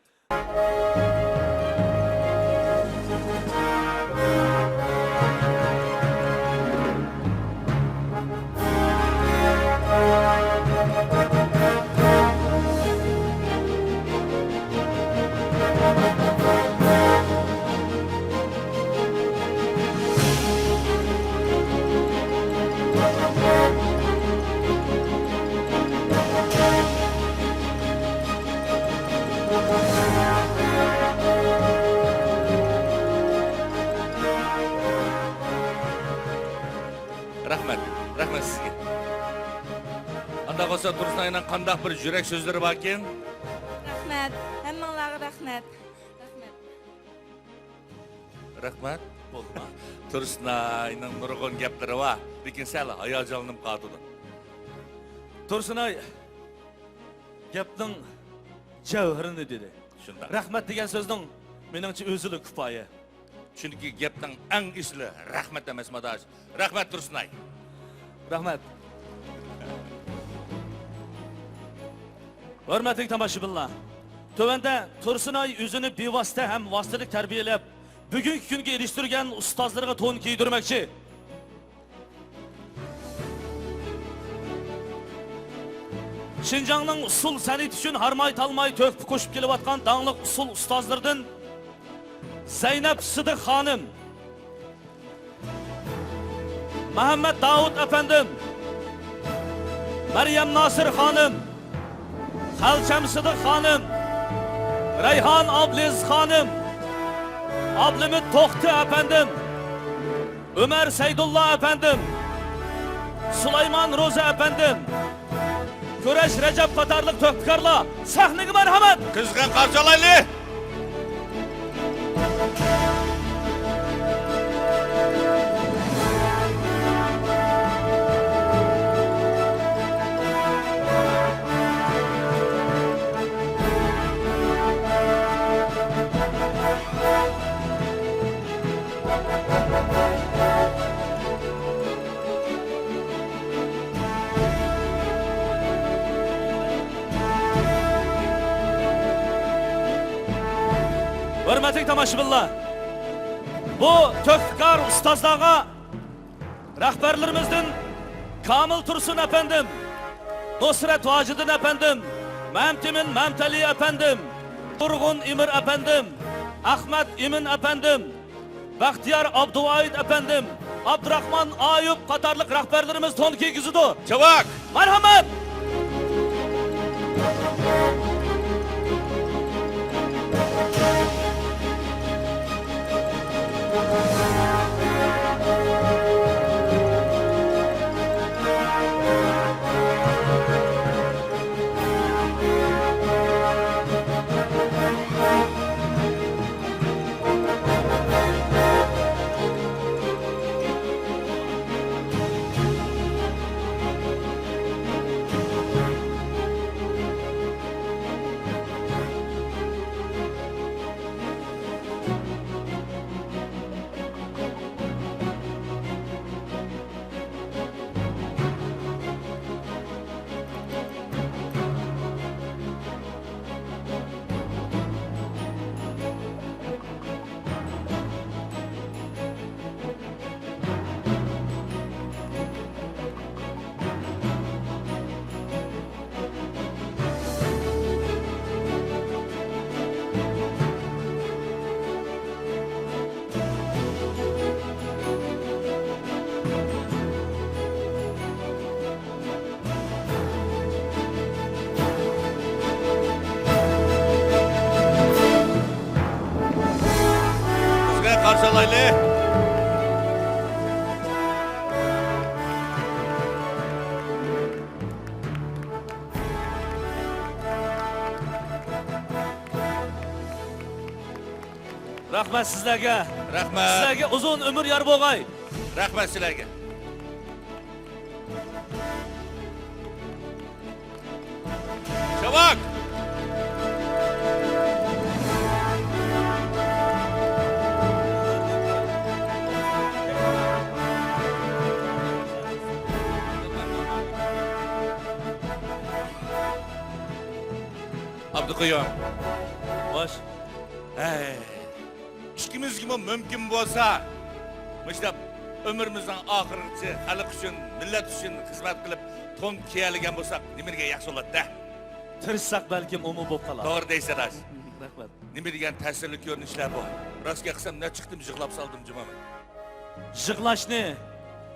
رەھمەت، رەھمەت سىزگە. ئانداق بولسا، تۇرسۇنئاينىڭ قانداق بىر يۈرەك سۆزلىرى باركىن؟ رەھمەت، ھەممىڭلارغا رەھمەت. رەھمەت. رەھمەت. بولدىما؟ تۇرسۇنئاينىڭ نۇرغۇن گەپلىرى بار، لېكىن سەل ھاياجانلىنىپ قالىدۇ. تۇرسۇنئاي، گەپنىڭ جەۋھىرىنى دېدى. شۇنداق. رەھمەت دېگەن سۆزنىڭ، مېنىڭچە، ئۆزىلا كۇپايە. چۈنكى گەپنىڭ ئەڭ ئېسىلى رەھمەت ئەمەسمۇ، ئاداش؟ رەھمەت، تۇرسۇنئاي. رەھمەت. ھۆرمەتلىك تاماشىبىنلار، تۆۋەندە تۇرسۇنئاي ئۆزىنى بىۋاسىتە ھەم ۋاسىتىلىك تەربىيەلەپ، بۈگۈنكى كۈنگە ئېرىشتۈرگەن ئۇستازلىرىغا تون كىيدۈرمەكچى. شىنجاڭنىڭ ئۇسسۇل سەنئىتى ئۈچۈن ھارماي-تالماي تۆھپە قوشۇپ كېلىۋاتقان داڭلىق ئۇسسۇل ئۇستازلىرىدىن زەينەپ سىدىق خانىم، مەھەممەت داۋۇت ئەپەندىم، مەريەم ناسىر خانىم، خەلچەم سىدىق خانىم، رەيھان ئابلىز خانىم، ئابلىمىت توختى ئەپەندىم، ئۆمەر سەيدۇللا ئەپەندىم، سۇلايمان روزى ئەپەندىم، كۈرەش رەجەپ قاتارلىق تۆھپىكارلار، سەھنىگە مەرھەمەت! قىزغىن قارشى ئالايلى! ھۆرمەتلىك تاماشىبىنلار، بۇ تۆھپىكار ئۇستازلارغا رەھبەرلىرىمىزدىن كامىل تۇرسۇن ئەپەندىم، نۇسرەت ۋاجىدىن ئەپەندىم، مەمتىمىن مەمتەلى ئەپەندىم، تۇرغۇن ئىمىر ئەپەندىم، ئەخمەت ئىمىن ئەپەندىم، بەختىيار ئابدۇۋاھىت ئەپەندىم، ئابدۇراخمان ئايۇپ قاتارلىق رەھبەرلىرىمىز تون كىيگۈزىدۇ. چاۋاك! مەرھەمەت! قارشى ئالايلى. رەھمەت سىزلەرگە. رەھمەت. سىزلەرگە ئۇزۇن ئۆمۈر يار بولغاي. رەھمەت سىلەرگە. چاۋاك! ئابدۇقۇيۇم. خوش. ھەي. ئىككىمىزگىمۇ مۇمكىن بولسا، مۇشۇنداق ئۆمرىمىزنىڭ ئاخىرىغىچە خەلق ئۈچۈن، مىللەت ئۈچۈن خىزمەت قىلىپ، تون كىيەلىگەن بولساق، نېمە دېگەن ياخشى بولاتتى. تىرىشساق، بەلكىم ئۇمۇ بولۇپ قالار. توغرا دەيسەن، راست. رەھمەت. نېمە دېگەن تەسىرلىك كۆرۈنۈشلەر بۇ. راست گەپ قىلسام، نەچچە قېتىم يىغلاپ سالدىم جۇمۇ مەن. يىغلاشنى،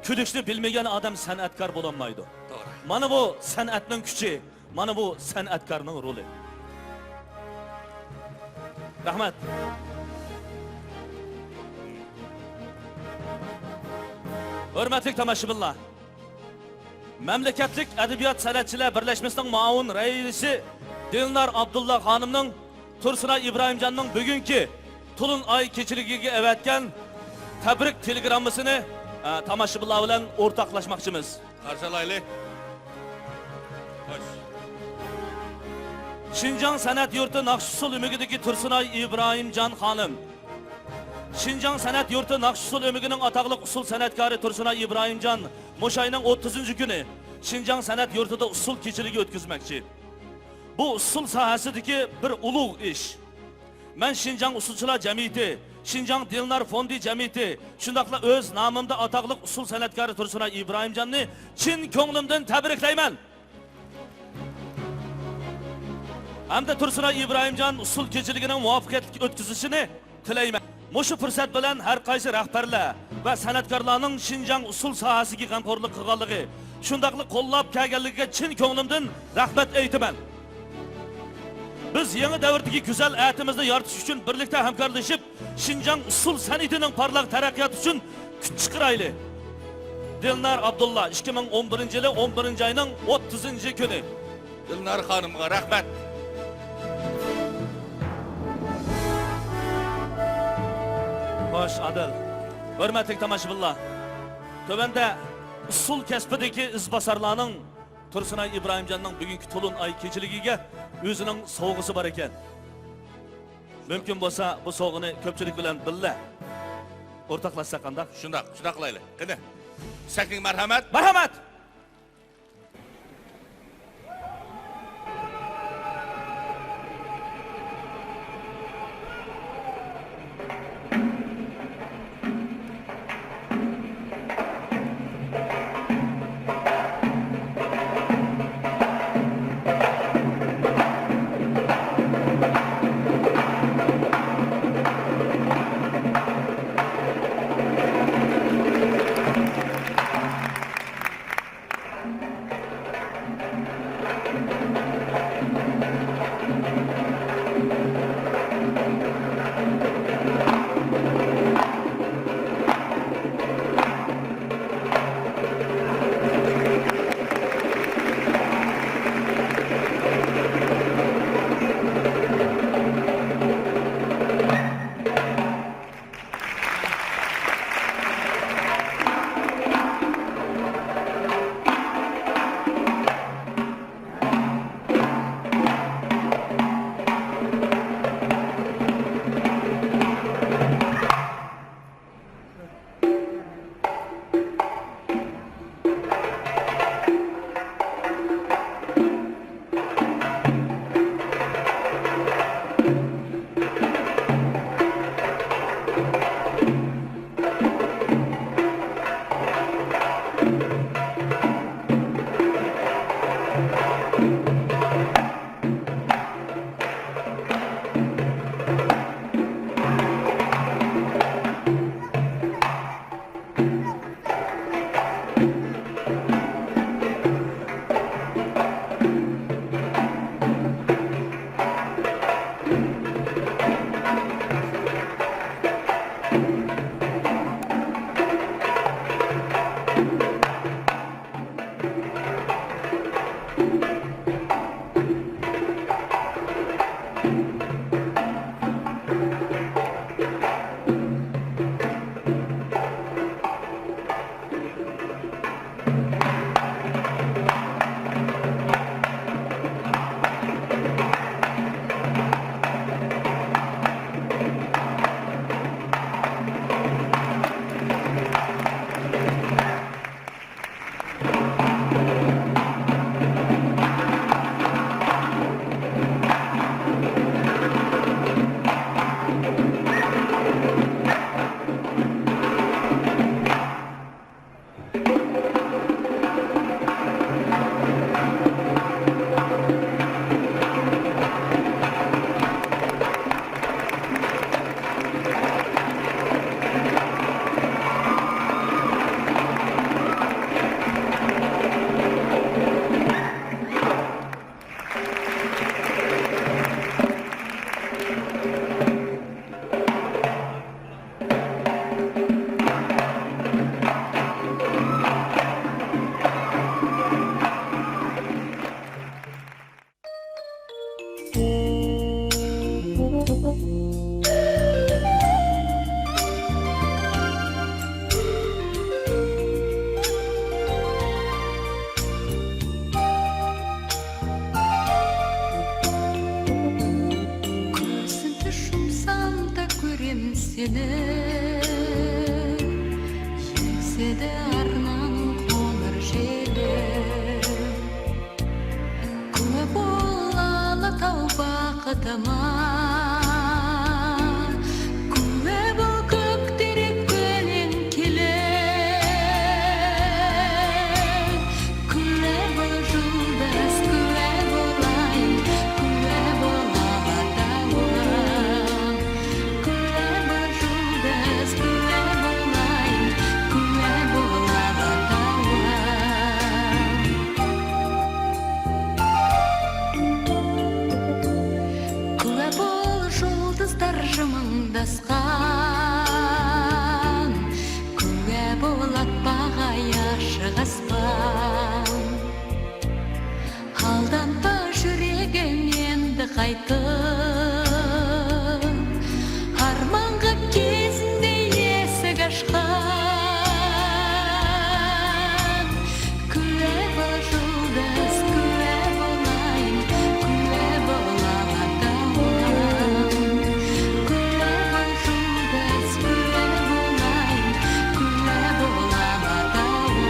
كۈلۈشنى بىلمىگەن ئادەم سەنئەتكار بولالمايدۇ. توغرا. مانا بۇ سەنئەتنىڭ كۈچى. مانا بۇ سەنئەتكارنىڭ رولى. رەھمەت. ھۆرمەتلىك تاماشىبىنلار، مەملىكەتلىك ئەدەبىيات سەنئەتچىلەر بىرلەشمىسىنىڭ مۇئاۋىن رەئىسى دىلنار ئابدۇللا خانىمنىڭ تۇرسۇنئاي ئىبراھىمجاننىڭ بۈگۈنكى تولۇن ئاي كېچىلىكىگە ئەۋەتكەن تەبرىك تېلېگراممىسىنى، ئە، تاماشىبىنلار بىلەن ئورتاقلاشماقچىمىز. قارشى ئالايلى. خوش. شىنجاڭ سەنئەت يۇرتى ناخشا ئۇسسۇل ئۆمىكىدىكى تۇرسۇنئاي ئىبراھىمجان خانىم. شىنجاڭ سەنئەت يۇرتى ناخشا ئۇسسۇل ئۆمىكىنىڭ ئاتاقلىق ئۇسسۇل سەنئەتكارى تۇرسۇنئاي ئىبراھىمجان مۇشۇ ئاينىڭ ئوتتۇزىنچى كۈنى شىنجاڭ سەنئەت يۇرتىدا ئۇسسۇل كېچىلىكى ئۆتكۈزمەكچى. بۇ ئۇسسۇل ساھەسىدىكى بىر ئۇلۇغ ئىش. مەن شىنجاڭ ئۇسسۇلچىلار جەمئىيىتى، شىنجاڭ دىلنار فوندى جەمئىيىتى، شۇنداقلا ئۆز نامىمدا ئاتاقلىق ئۇسسۇل سەنئەتكارى تۇرسۇنئاي ئىبراھىمجاننى چىن كۆڭلۈمدىن تەبرىكلەيمەن. ھەمدە تۇرسۇنئاي ئىبراھىمجان ئۇسسۇل كېچىلىكىنىڭ مۇۋەپپەقىيەتلىك ئۆتكۈزۈلۈشىنى تىلەيمەن. مۇشۇ پۇرسەت بىلەن ھەر قايسى رەھبەرلەر ۋە سەنئەتكارلارنىڭ شىنجاڭ ئۇسسۇل ساھەسىگە غەمخورلۇق قىلغانلىقى، شۇنداقلا قوللاپ كەلگەنلىكىگە چىن كۆڭلۈمدىن رەھمەت ئېيتىمەن. بىز يېڭى دەۋردىكى گۈزەل ئەتىمىزنى يارىتىش ئۈچۈن بىرلىكتە ھەمكارلىشىپ، شىنجاڭ ئۇسسۇل سەنئىتىنىڭ پارلاق تەرەققىياتى ئۈچۈن كۈچ چىقىرايلى. دىلنار ئابدۇللا، ئىككى مىڭ ئون بىرىنچى يىلى ئون بىرىنچى ئاينىڭ ئوتتۇزىنچى كۈنى. دىلنار خانىمغا رەھمەت. خوش، ئادىل. ھۆرمەتلىك تاماشىبىنلار، تۆۋەندە ئۇسسۇل كەسپىدىكى ئىزباسارلارنىڭ تۇرسۇنئاي ئىبراھىمجاننىڭ بۈگۈنكى تولۇن ئاي كېچىلىكىگە ئۆزىنىڭ سوۋغىسى بار ئىكەن. مۇمكىن بولسا، بۇ سوۋغىنى كۆپچىلىك بىلەن بىللە ئورتاقلاشساق قانداق؟ شۇنداق، شۇنداق قىلايلى. قېنى، سەھنىگە مەرھەمەت. مەرھەمەت! سېنى يۈكسىدى ئارناڭ قوڭۇر شېلى. گۈۋە بول ئالا تاۋ باغرىما، گۈۋە بول كۆك تېرىك گۈلۈڭ كېلىپ. گۈۋە بول يۇلدۇز، گۈۋە بولاي، گۈۋە بول ئالا تاۋا. گۈۋە بول يۇلدۇز، گۈۋە بولاي، گۈۋە بول ئالا تاۋا. گۈۋە بول يۇلدۇزلار شىمىڭداسقان، گۈۋە بول ئات باغا ياشىغاسقان. ئالدانما يۈرىكىڭ ئەمدى قايتىپ، ئارمانغا كېزىندى ئېسىك ئاشقان. گۈۋە بول يۇلدۇز، گۈۋە بولاي، گۈۋە بول ئالا تاۋا. گۈۋە بول يۇلدۇز، گۈۋە بولاي، گۈۋە بول ئالا تاۋا.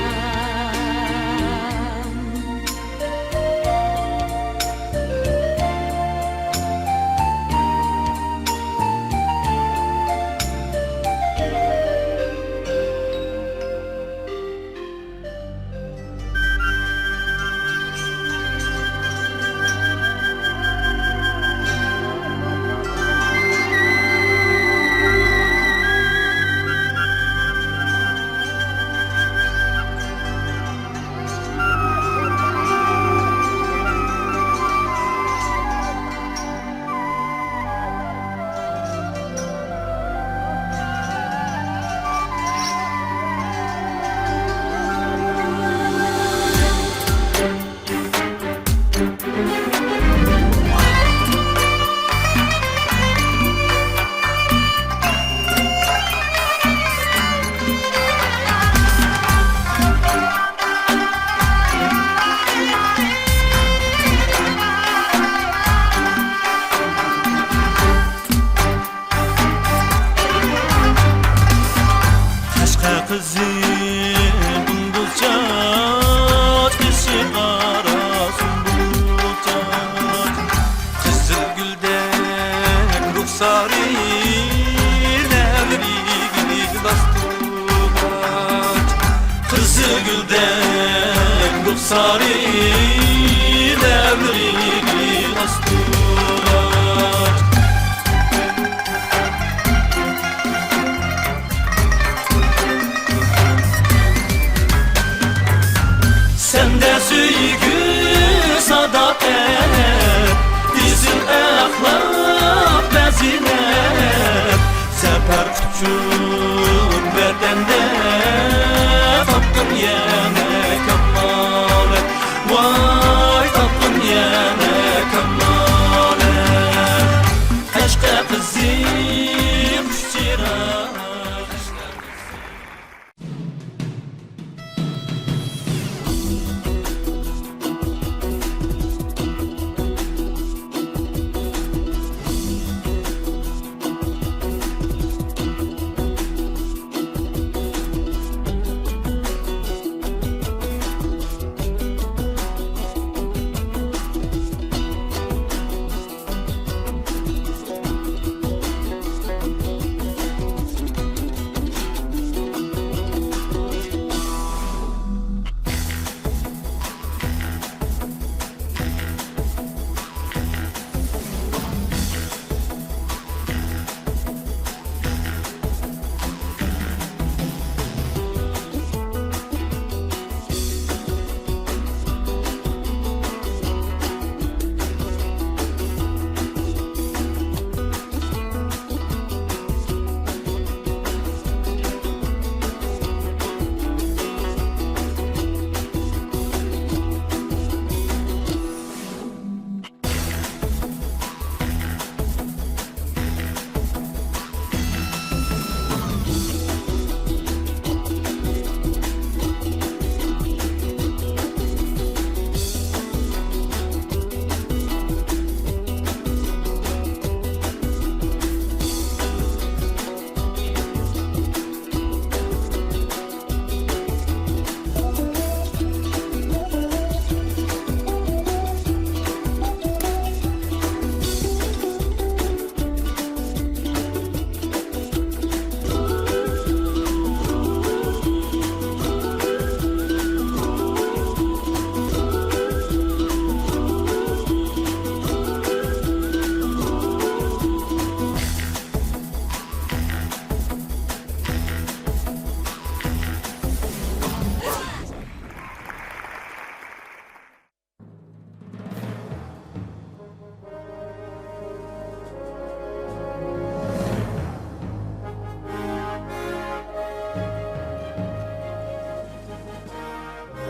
قەشقەر قىزى دۇمبۇلچاچ، قېشى قارا سۇمبۇلچاچ، قىزىل گۈلدەك رۇخسارى، لەۋلىرى گۈلى لاستۇغاچ. قىزىل گۈلدەك رۇخسارى، لەۋلىرى گۈلى لاستۇغاچ. سەندە سۆيگۈ، ساداقەت، ئېسىل ئەخلاق، پەزىلەت، سەپەر ئۇچۇپ ۋەتەندە، تاپقىن يەنە كامالەت، ۋاي، تاپقىن يەنە كامالەت. قەشقەر قىزى خۇش چىراغ.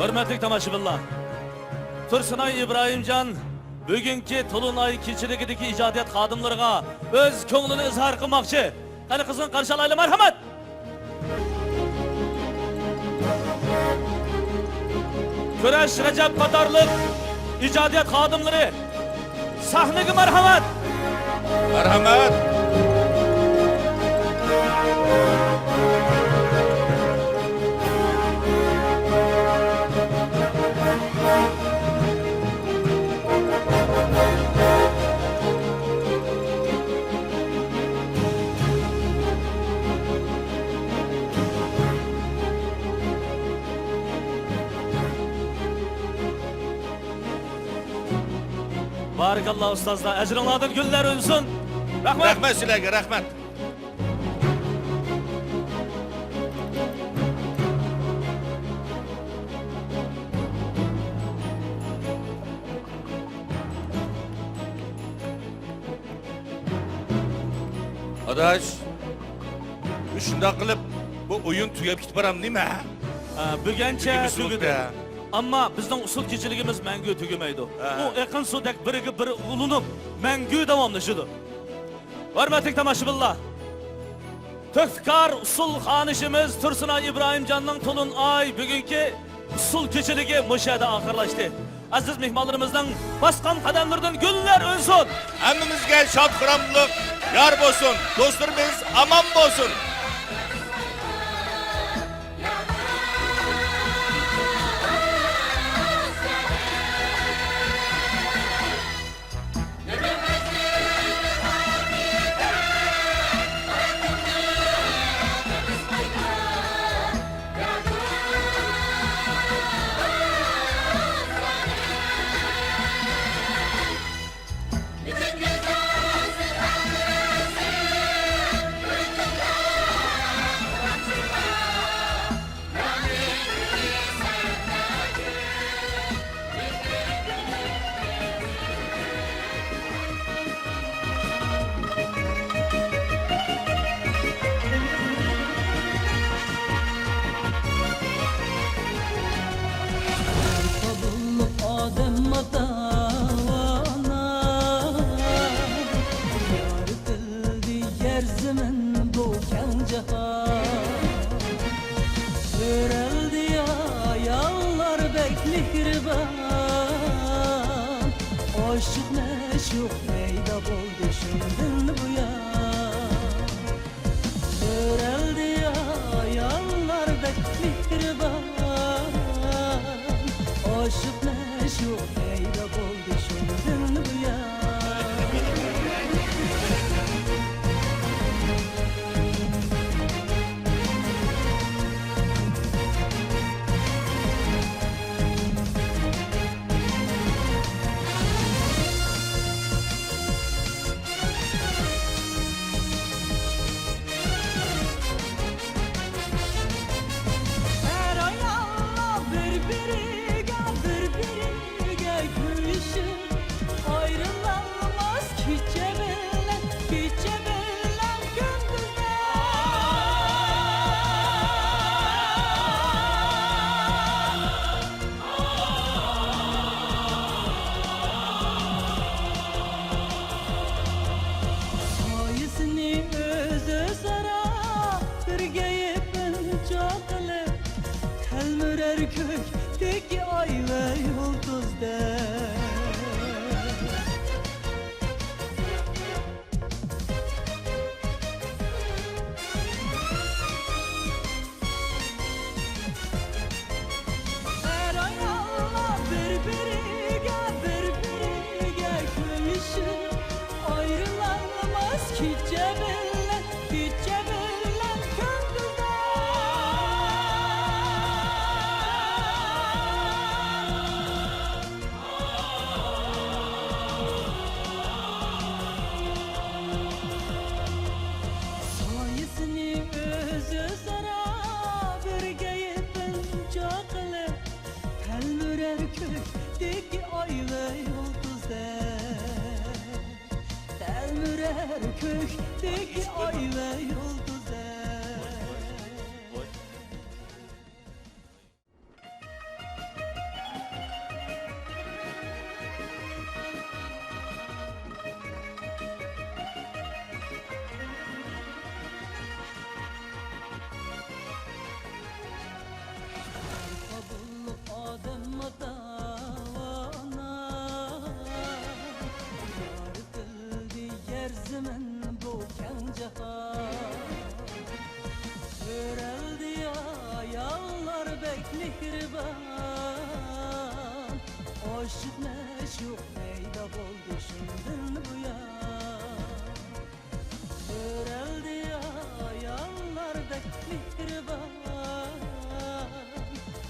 ھۆرمەتلىك تاماشىبىنلار، تۇرسۇنئاي ئىبراھىمجان بۈگۈنكى تولۇن ئاي كېچىلىكىدىكى ئىجادىيەت خادىملىرىغا ئۆز كۆڭلىنى ئىزھار قىلماقچى. قېنى، قىزغىن قارشى ئالايلى، مەرھەمەت! كۈرەش رەجەپ قاتارلىق ئىجادىيەت خادىملىرى سەھنىگە، مەرھەمەت! مەرھەمەت! بارىكاللا ئۇستازلار، ئەجرىڭلاردىن گۈللەر ئۈنسۇن. رەھمەت. رەھمەت سىلەرگە، رەھمەت. ئاداش، شۇنداق قىلىپ بۇ ئويۇن تۈگەپ كېتىپ بارامدۇ نېمە؟ ھە، بۈگۈنچە تۈگىمىسۇن تۈگىدى. ئەمما بىزنىڭ ئۇسسۇل كېچىلىكىمىز مەڭگۈ تۈگىمەيدۇ. ھە. ئۇ ئېقىن سۇدەك بىرىگە بىرى ئۇلىنىپ، مەڭگۈ داۋاملىشىدۇ. ھۆرمەتلىك تاماشىبىنلار، تۆھپىكار ئۇسسۇل خانىشىمىز تۇرسۇنئاي ئىبراھىمجاننىڭ تولۇن ئاي بۈگۈنكى ئۇسسۇل كېچىلىكى مۇشۇ يەردە ئاخىرلاشتى. ئەزىز مېھمانلىرىمىزنىڭ باسقان قەدەملىرىدىن گۈللەر ئۈنسۇن! ھەممىمىزگە شاد-خۇراملىق يار بولسۇن! دوستلىرىمىز ئامان بولسۇن! بولۇپ ئادەم ئاتا-ئانا، يارىتىلدى يەر زېمىن بۇ كەڭ جاھان. ئۆرەلدى ئاياللار بەك مېھرىبان، ئاشىق مەشۇق پەيدا بولدى شۇندىن بۇيان. ئۆرەلدى ئاياللار بەك مېھرىبان، ئاشىق مەشۇق پەيدا بولدى شۇندىن بۇيان. ئەر-ئاياللار بىر-بىرىگە، بىر-بىرىگە كۆيۈشۈپ، ئايرىلالماس كېچە بىلەن، كېچە بىلەن كۈندۈزدە. سايىسىنى ئۆز-ئۆزئارا بىرگە يېپىنچاق قىلىپ، تەلمۈرەر كۆكتىكى ئاي ۋە يۇلتۇزدەك. ئەر-ئاياللار بىر-بىرىگە، بىر-بىرىگە كۆيۈشۈپ، ئايرىلالماس كېچە بىلەن، كېچە بىلەن كۈندۈزدەك. سايىسىنى ئۆز-ئۆزئارا بىرگە يېپىنچاق قىلىپ، تەلمۈرەر كۆكتىكى ئاي ۋە يۇلتۇزدەك، تەلمۈرەر كۆكتىكى ئاي ۋە يۇلتۇزدەك. مېھرىبان، ئاشىق مەشۇق پەيدا بولدى شۇندىن بۇيان. كۆرەلدى ئاياللار بەك مېھرىبان،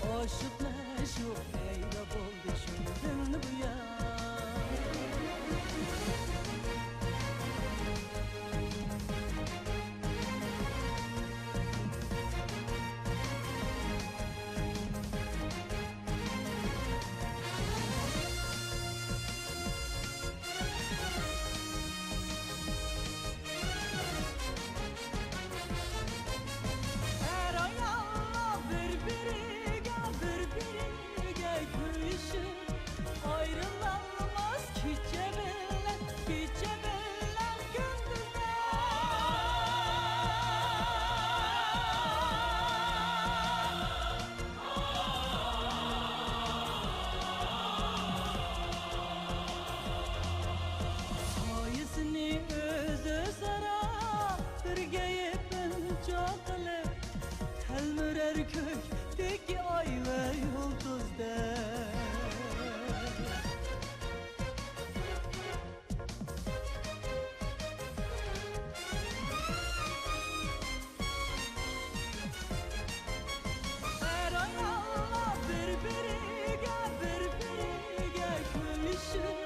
ئاشىق مەشۇق پەيدا بولدى شۇندىن بۇيان. ئەر-ئاياللار بىر-بىرىگە، بىر-بىرىگە كۆيۈشۈپ، ئايرىلالماس كېچە بىلەن، كېچە بىلەن كۈندۈزلەر. سايىسىنى ئۆزئارا بىرگە يېپىنچاق قىلىپ، تەلمۈرەر كۆكتىكى ئاي ۋە يۇلتۇزدەك. ئەر-ئاياللار بىر-بىرىگە، بىر-بىرىگە كۆيۈشۈپ،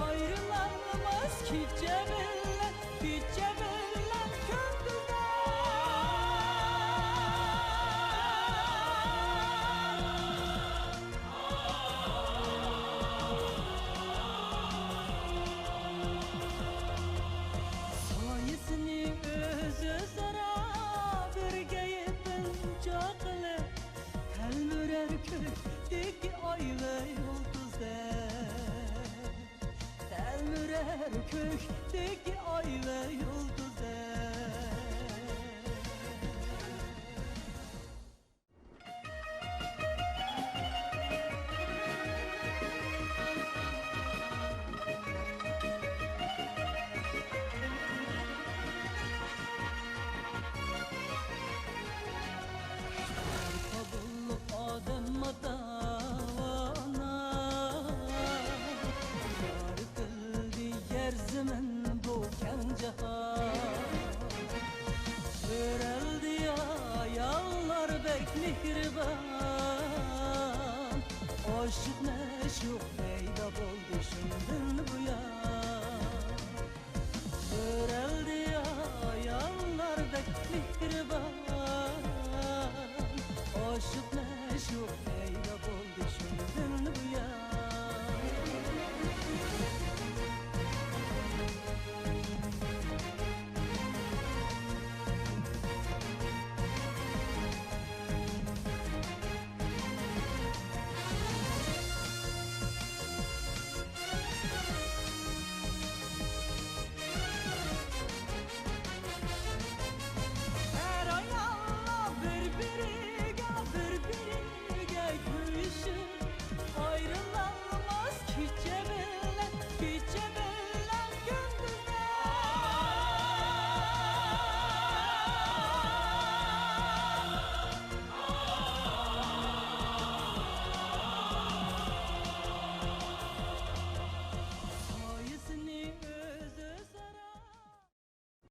ئايرىلالماس كېچە بىلەن، كېچە بىلەن كۈندۈزلەر. سايىسىنى ئۆزئارا بىرگە يېپىنچاق قىلىپ، تەلمۈرەر كۆكتىكى ئاي ۋە يۇلتۇزدەك. تەلمۈرەر كۆكتىكى ئاي ۋە يۇلتۇزدەك. قوبۇللۇق ئادەم ئاتا-ئانا، يارىتىلدى يەر زېمىن بۇ كەڭ جاھان. كۆرەلدى ئاياللار بەك مېھرىبان، ئاشىق مەشۇق پەيدا بولدى شۇندىن بۇيان. كۆرەلدى ئاياللار بەك مېھرىبان، ئاشىق مەشۇق